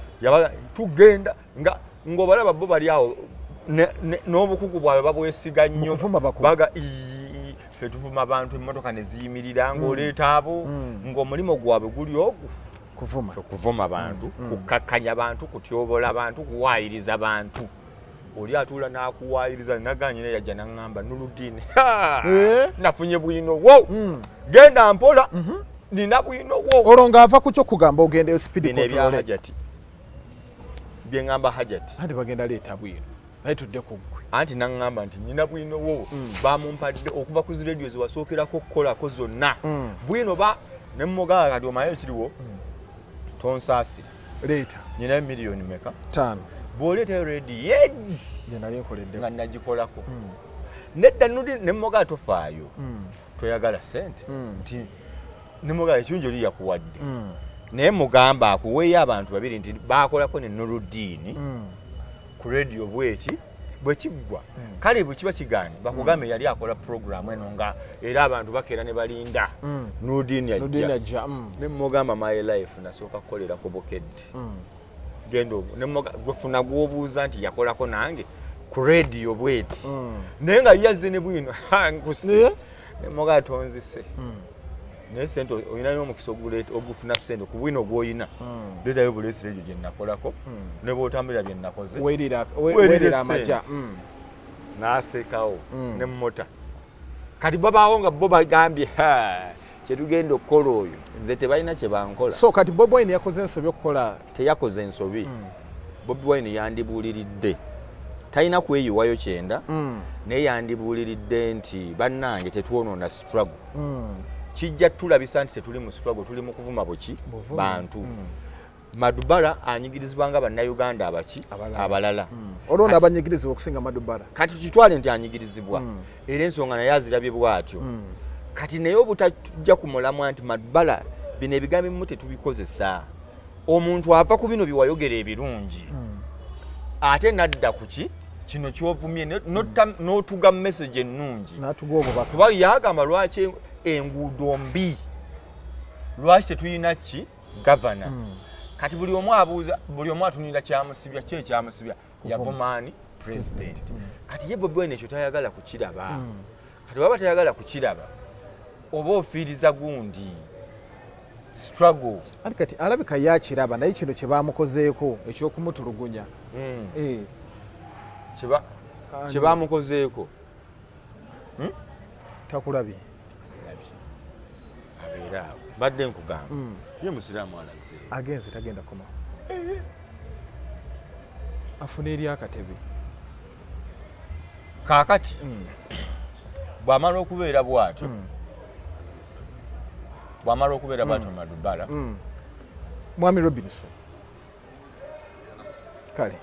Tugenda nga ng'obalaba bo bali awo n'obukugu bwabwe babwesiga nnyo. Baga ffe tuvuma abantu emmotoka ne ziyimirira ng'oleeta abo ng'omulimu gwabwe guli ogwo kuvuma, kuvuma bantu, kukakkanya bantu, kutyobola bantu, kuwaayiriza bantu. Oli atuula n'akuwaayiriza naganye naye yajja n'aŋŋamba Nuludini nafunye bwino wo genda mpola nina bwino wo. Olwo ng'ava ku kyo kugamba ogende speed control. Bino ebya Hajati bye ŋŋamba Hajati. Anti bagenda leeta bwino naye tudde ku ggwe. Anti naŋŋamba nti nina bwino wo bamumpadde okuva ku zi radio zewasookerako okukolako zonna bwino ba ne mugala kati omaye ekiriwo tonsaasira. Leeta. Nina miliyoni meka? 5. Bw'oleetayo rediyo egi gye nali nkoledde nga nagikolako nedda nudi ne mugala tofaayo toyagala ssente nti ne mugala ekirungi oli yakuwadde naye mugamba akuweeyo abantu babiri nti baakolako ne Nurudini ku rediyo bweti bwe kiggwa kale bwe kiba kigaanye bakugambe yali akola puroguramu eno nga era abantu bakeera ne balinda Nurudini ajja ne mugamba my life nasooka kukolera ku Bukedde genda gwefuna gwobuuza nti yakolako nange ku rediyo bweti naye nga yazze ne bwino nkuse ne mugamba tonzise naye sente olinayo omukisa ogufuna sente ku bwino gw'olina leetayo buleesi rediyo gye nakolako ne bw'otambulira bye nakoze weerira amaja n'asekawo ne mmota. Kati babaawo nga bo bagambye kyetugenda okukola oyo nze tebalina kye bankola. So kati Bobi Wine yakoze ensobi okukola? Teyakoze ensobi. Bobi Wine yandibuuliridde, talina kweyiwayo kyenda, naye yandibuuliridde nti bannange tetwonoona struggle. Kijja tulabisa nti tetuli mu struggle, tuli mu kuvuma buki bantu. Madubala anyigirizibwa nga bannayuganda abaki abalala. Olwo n'abanyigirizibwa okusinga Madubala. Kati tukitwale nti anyigirizibwa era ensonga naye azirabye bw'atyo. Kati naye obutajja ku mulamwa nti Madubala bino ebigambo ebimu tetubikozesa. Omuntu ava ku bino byewayogera ebirungi ate nadda ku ki kino kyovumye n'otuga message ennungi. Kuba yagamba lwaki enguudo mbi, lwaki tetulina ki gavana. Kati buli omu abuuza, buli omu atunulira kyamusibya, ki ekyamusibya yavumaani president. Kati ye Bobi Wine ekyo tayagala kukiraba. Kati baba tayagala kukiraba oba ofiiriza gundi struggle. Anti kati alabika yakiraba naye kino kye bamukozeeko ekyokumutulugunya kye bamukozeeko takulabye abeera awo. Mbadde nkugamba ye musiraamu alaze agenze tagenda komawo afuna eri akatebe. Kaakati bw'amala okubeera bw'atyo, bw'amala okubeera bw'atyo Madubala Mwami Robinson kale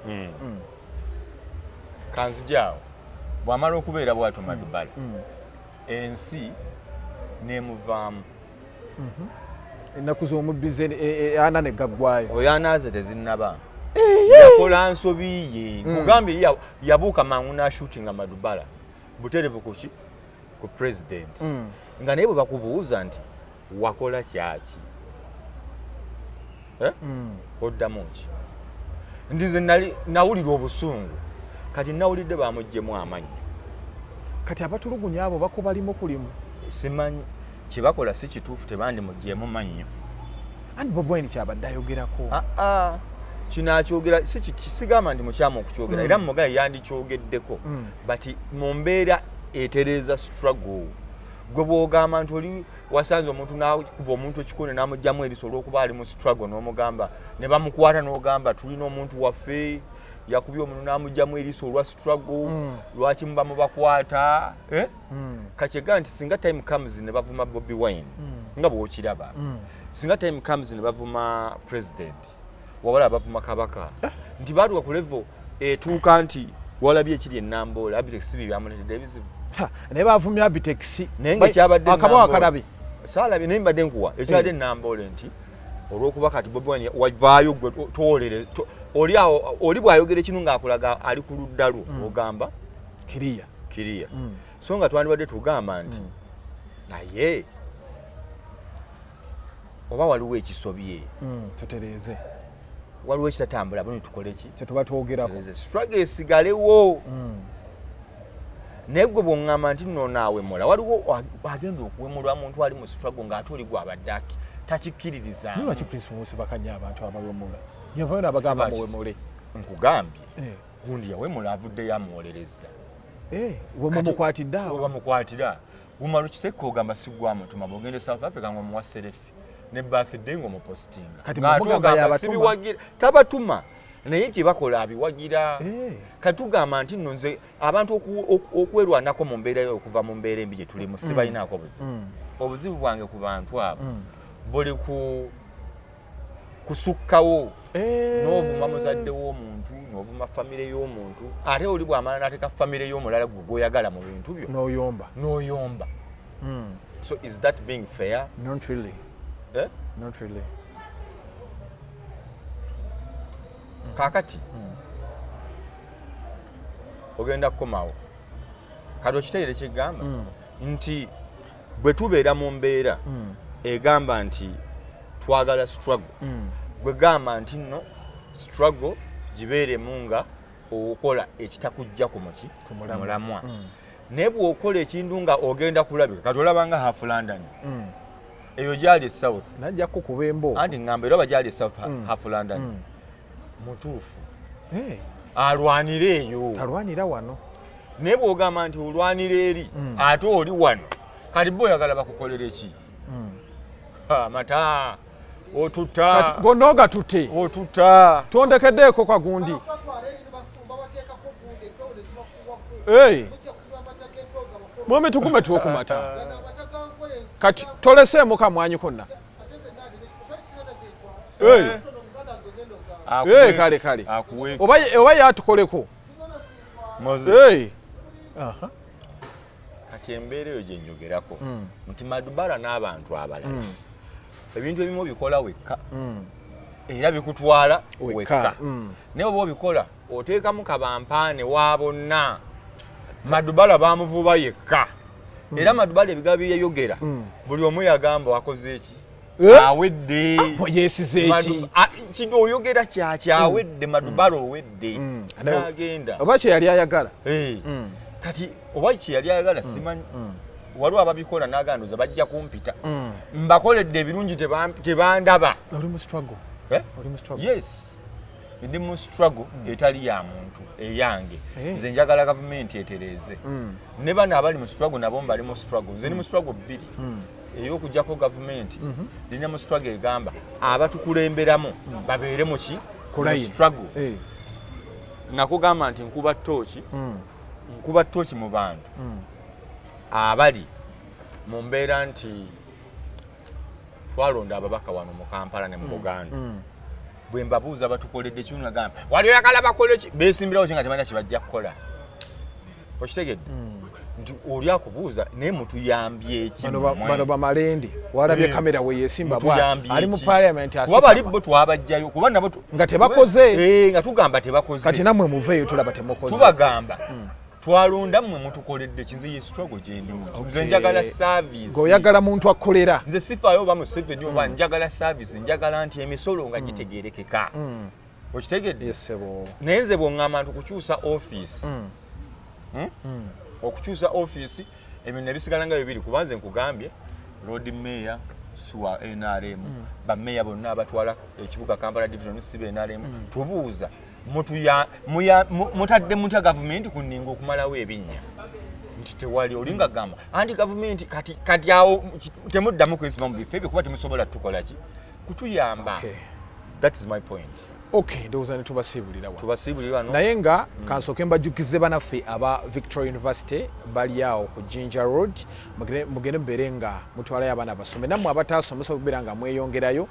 kanzijaawo bw'amala okubeera bw'atyo Madubala ensi n'emuvaamu. Ennaku z'omubbize ana ne gaggwayo. Oyo anaaze tezinnaba. Yakola nsobi ye. Nkugambye yabuuka mangu n'ashutinga Madubala buterevu ku ki? Ku president. Nga naye bwe bakubuuza nti wakola kyaki? Oddamu ki? Nti nze nali nawulira obusungu. Kati nawulidde bamuggyemu amannyo. Kati abatulugunya abo bakubalimu kulimu. Simanyi kyebakola si kituufu, tebandimuggyemu mannyo. Anti Bobi Wine kyabadde ayogerako. Kino akyogera sigamba nti mukyamu okukyogera era mugaye yandikyogeddeko but mu mbeera etereeza struggle. Gwe bw'ogamba nti oli wasanze omuntu n'akuba omuntu ekikone n'amugyamu eriiso olw'okuba ali mu struggle n'omugamba ne bamukwata n'ogamba tulina omuntu waffe yakubye omuntu n'amugyamu eriiso olwa struggle lwaki muba mubakwata? Kakyega nti singa time comes ne bavuma Bobi Wine nga bw'okiraba, singa time comes ne bavuma president wabala bavuma kabaka nti batuuka ku level etuuka nti walabye ekiri enamboole Abitex bi byamuleetedde ebizibu. Naye bavumye Abitex naye nga kyabadde akaba akalabi saalabye naye mbadde nkuwa ekyabadde enamboole nti Olwokuba kati Bobi Wine wavaayo gwe tuwolere oli awo, oli bw'ayogera ekintu ng'akulaga ali ku ludda lwo, ogamba kiriya kiriya. So nga twandibadde tugamba nti naye oba waliwo ekisobye, Tutereeze. Waliwo ekitatambula bulungi, tukole ki? Kyetuba twogerako. Struggle esigalewo. Naye gwe bw'oŋŋamba nti nno naawemula, waliwo agenda okuwemulwa muntu ali mu struggle ng'ate oli gwabadde takikkiririzaamu. Lwaki Prince musibakanya abantu abawemula? Yavayo n'abagamba muwemule. Nkugambye, gundi yawemula, avuddeyo amuwolereza. Eh, we mumukwatidde awo. Webamukwatira gumala okisekka, ogamba sigwamutuma. Bwogenda e South Africa ngaomuwa selfie ne birthday ng'omupostinga. Kati mumugamba yabatuma. Sibiwagira, tabatuma, naye kyebakola abiwagira. Kati tugamba nti nno nze abantu okwerwanako mu mbeera yo, okuva mu mbeera embi gye tulimu, sibalinaako buzibu. Obuzibu bwange ku bantu abo buli ku kusukkawo, n'ovuma muzadde w'omuntu, n'ovuma famire y'omuntu, ate oli bw'amala n'ateeka famire y'omulala gwe gw'oyagala mu bintu byo, n'oyomba. N'oyomba. So is that being fair? Not really. Eh? Not really. Kaakati ogenda kukomawo kati okitegeere kyegamba nti bwe tubeera mu mbeera egamba nti twagala struggle, gwe gamba nti nno struggle gibeeremu nga okola ekitakujja ku muki Ku mulamwa. Mulamwa. Naye bw'okola ekintu nga ogenda kulabika, kati olaba nga half London eyo gyali e South. Najja kukuba embo. Anti ŋŋamba era oba gyali e South, half London mutuufu, alwanire eyo. Talwanira wano. Naye bw'ogamba nti olwanira eri ate oli wano, kati bo oyagala bakukolere ki? Mata otuta. Gonna ogatute. Otuta. Tondekeddeeko kagundi. Hey. Mwami, tugume tuwe ku mata. Kati toleseemu kamwanyi konna. Hey. Hey, kale kale. Akuwe. Oba yatukoleko. Moze. Hey. Aha. Kati embeera eyo gye njogerako nti Madubala n'abantu abalala, ebintu ebimu obikola wekka era bikutwala wekka. Wekka. Naye oba obikola oteekamu kabampaane wa bonna. Madubala bamuvuba yekka, era Madubala ebigambo bye yayogera, buli omu yagamba wakoze eki? Eh? Awedde. Yeesize eki? Kino oyogera kyaki? Awedde Madubala, owedde. N'agenda. Oba kye yali ayagala. Eh. Kati oba kye yali ayagala simanyi. Waliwo ababikola n'aganduza bajja kumpita, mbakoledde ebirungi, tebandaba. Oli mu struggle. Eh? Oli mu struggle. Yes, ndi mu struggle etali ya muntu, eyange. Eh. Nze njagala gavumenti etereeze, ne bano abali mu struggle nabo mbali mu struggle. Nze ndi mu struggle bbiri: ey'okuggyako gavumenti, ndina mu struggle egamba abatukulemberamu babeere muki? Ku Mu line. struggle. Eh. Nakugamba nti nkuba tooki, nkuba tooki mu bantu abali mu mbeera nti twalonda ababaka wano mu Kampala ne mu Buganda. Bwe mbabuuza batukoledde kino, nagamba wali oyagala bakole ki? Beesimbirawo ki nga tebalina kye bajja kukola? Okitegedde nti oli akubuuza naye mutuyambye eki? Bano bano bamalende walabye kamera we yesimba bwa Mutuyambye ali mu ki? parliament Kuba bali asitama. bo twabajjayo kuba nabo Nga tebakoze. Eh, nga tugamba tebakoze. Kati nammwe muveeyo, tulaba temukoze. Tubagamba twalonda mmwe, mutukoledde ki? Nze ye struggle gyendimu, nze njagala service. Ng'oyagala muntu akolera. Nze sifaayo oba Museveni oba, njagala service, njagala nti emisolo nga gitegerekeka, okitegedde? Yes, ssebo. Naye nze bw'oŋŋamba nti okukyusa ofiisi, Okukyusa ofiisi, ebintu ne bisigala nga bibiri, kuba nze nkugambye Lord Mayor si wa NRM, bameeya bonna abatwala ekibuga Kampala Division si ba NRM. Tubuuza mutadde mutya gavumenti ku nninga okumalawo ebinnya nti tewali? Olinga gamba anti gavumenti kati awo temuddamu kwesiba mu bifo ebyo kuba temusobola tukola ki kutuyamba. Okay. That is my point. Okay, ndowooza ne tubasiibulira wano. Tubasiibulira wano. Naye nga kansooke mbajjukize banaffe aba Victoria University bali awo ku Jinja Road. Mugende mubeere nga mutwalayo abaana basome, nammwe abataasoma musobola okubeera nga mweyongerayo.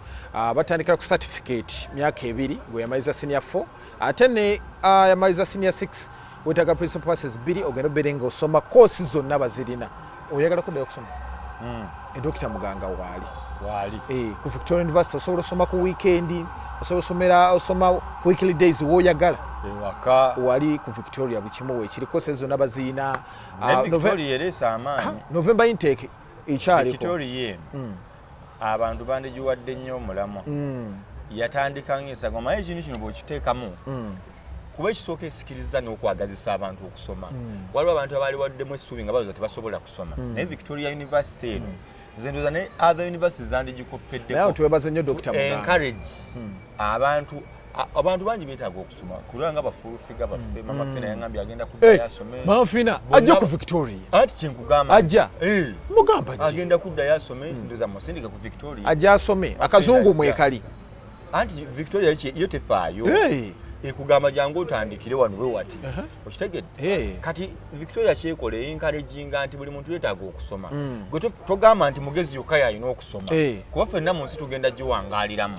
Batandikira ku certificate myaka 2 gwe yamaliza senior 4, ate ne yamaliza senior 6 wetaaga principal passes 2 ogende obeere nga osoma koosi zonna bazirina. Oyagala kuddayo okusoma? Dokita Muganga waali. Waali. Ku Victoria University osobola osoma ku weekend, osobola osomera, osoma weekly days woyagala. Ewaka. Wali ku Victoria buli kimu weekiri, courses zonna baziina. Naye Victoria ereese amaanyi. November intake ekyaliko. Victoria eno abantu bandigiwadde nnyo omulamwa. Yatandika ng'ensago, maye ekintu kino bw'okiteekamu, kuba ekisooka esikiriza n'okwagazisa abantu okusoma. Waliwo abantu abaaliwaddemu essuubi nga balowooza tebasobola kusoma, naye Victoria University eno, nze ndowooza ne other universities zandigikoppeddeko. Naye twebaze nnyo Dr. Muganga. Encourage abantu. Abantu bangi beetaaga okusoma, kulaba nga ba Full Figure baffe, Mama Fina yangambye agenda kuddayo asome. Mama Fina ajja ku Victoria. Anti kyenkugamba. Ajja. Eh. Mugamba ajje. Agenda kuddayo asome, ndowooza musindike ku Victoria. Ajja asome akazungu. Ajja. Mwekali. Anti Victoria yo tefaayo. Ekugamba jangu otandikire wano bwe wati, okitegedde? Kati Victoria kyekola, encouraginga nti buli muntu yeetaaga okusoma. Gwe togamba nti mugezi yokka yalina okusoma, kuba ffenna mu nsi tugenda giwangaaliramu.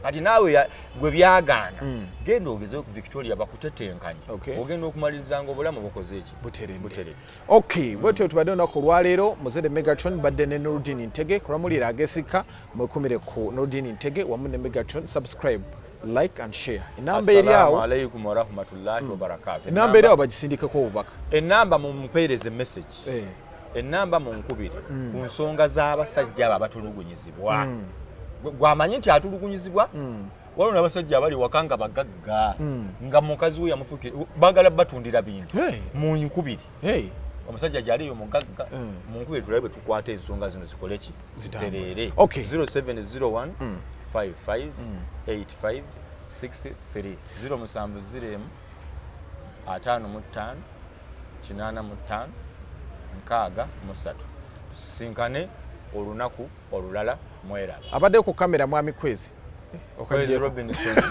Kati naawe gwe byagaana, genda ogezeyo ku Victoria bakutetenkanye. Ogenda okumaliriza nga obulamu bukoze eki? Buteredde. Buteredde. Okay, bwetyo tubadde olunaku olwaleero. Muzere Megatron badde ne Nurdin Ntege kulwamulira agesika. Mwekumire ku Nurdin Ntege wamu ne Megatron. Subscribe, like and share. Enamba eri Assalamu awo. alaikum warahmatullahi wabarakatuh. Enamba eri awo, bagisindikeko obubaka. Enamba mumpeereze message. Enamba munkubire ku nsonga z'abasajja abo abatulugunyizibwa. Gwamanyi nti atulugunyizibwa, waliwo n'abasajja abali waka nga bagagga, nga mukazi we yamufukire, baagala batundira bintu. Munkubire. Omusajja gyaliyo mugagga, munkubire tulabe bwe tukwata ensonga zino zikole ki? Zitambule. Zitereere. 0701 55 85 63, 070 55 85 63. Tusisinkane olunaku olulala, mweraba. Abadde ku kamera mwami Kwezi. Kwezi Robinson.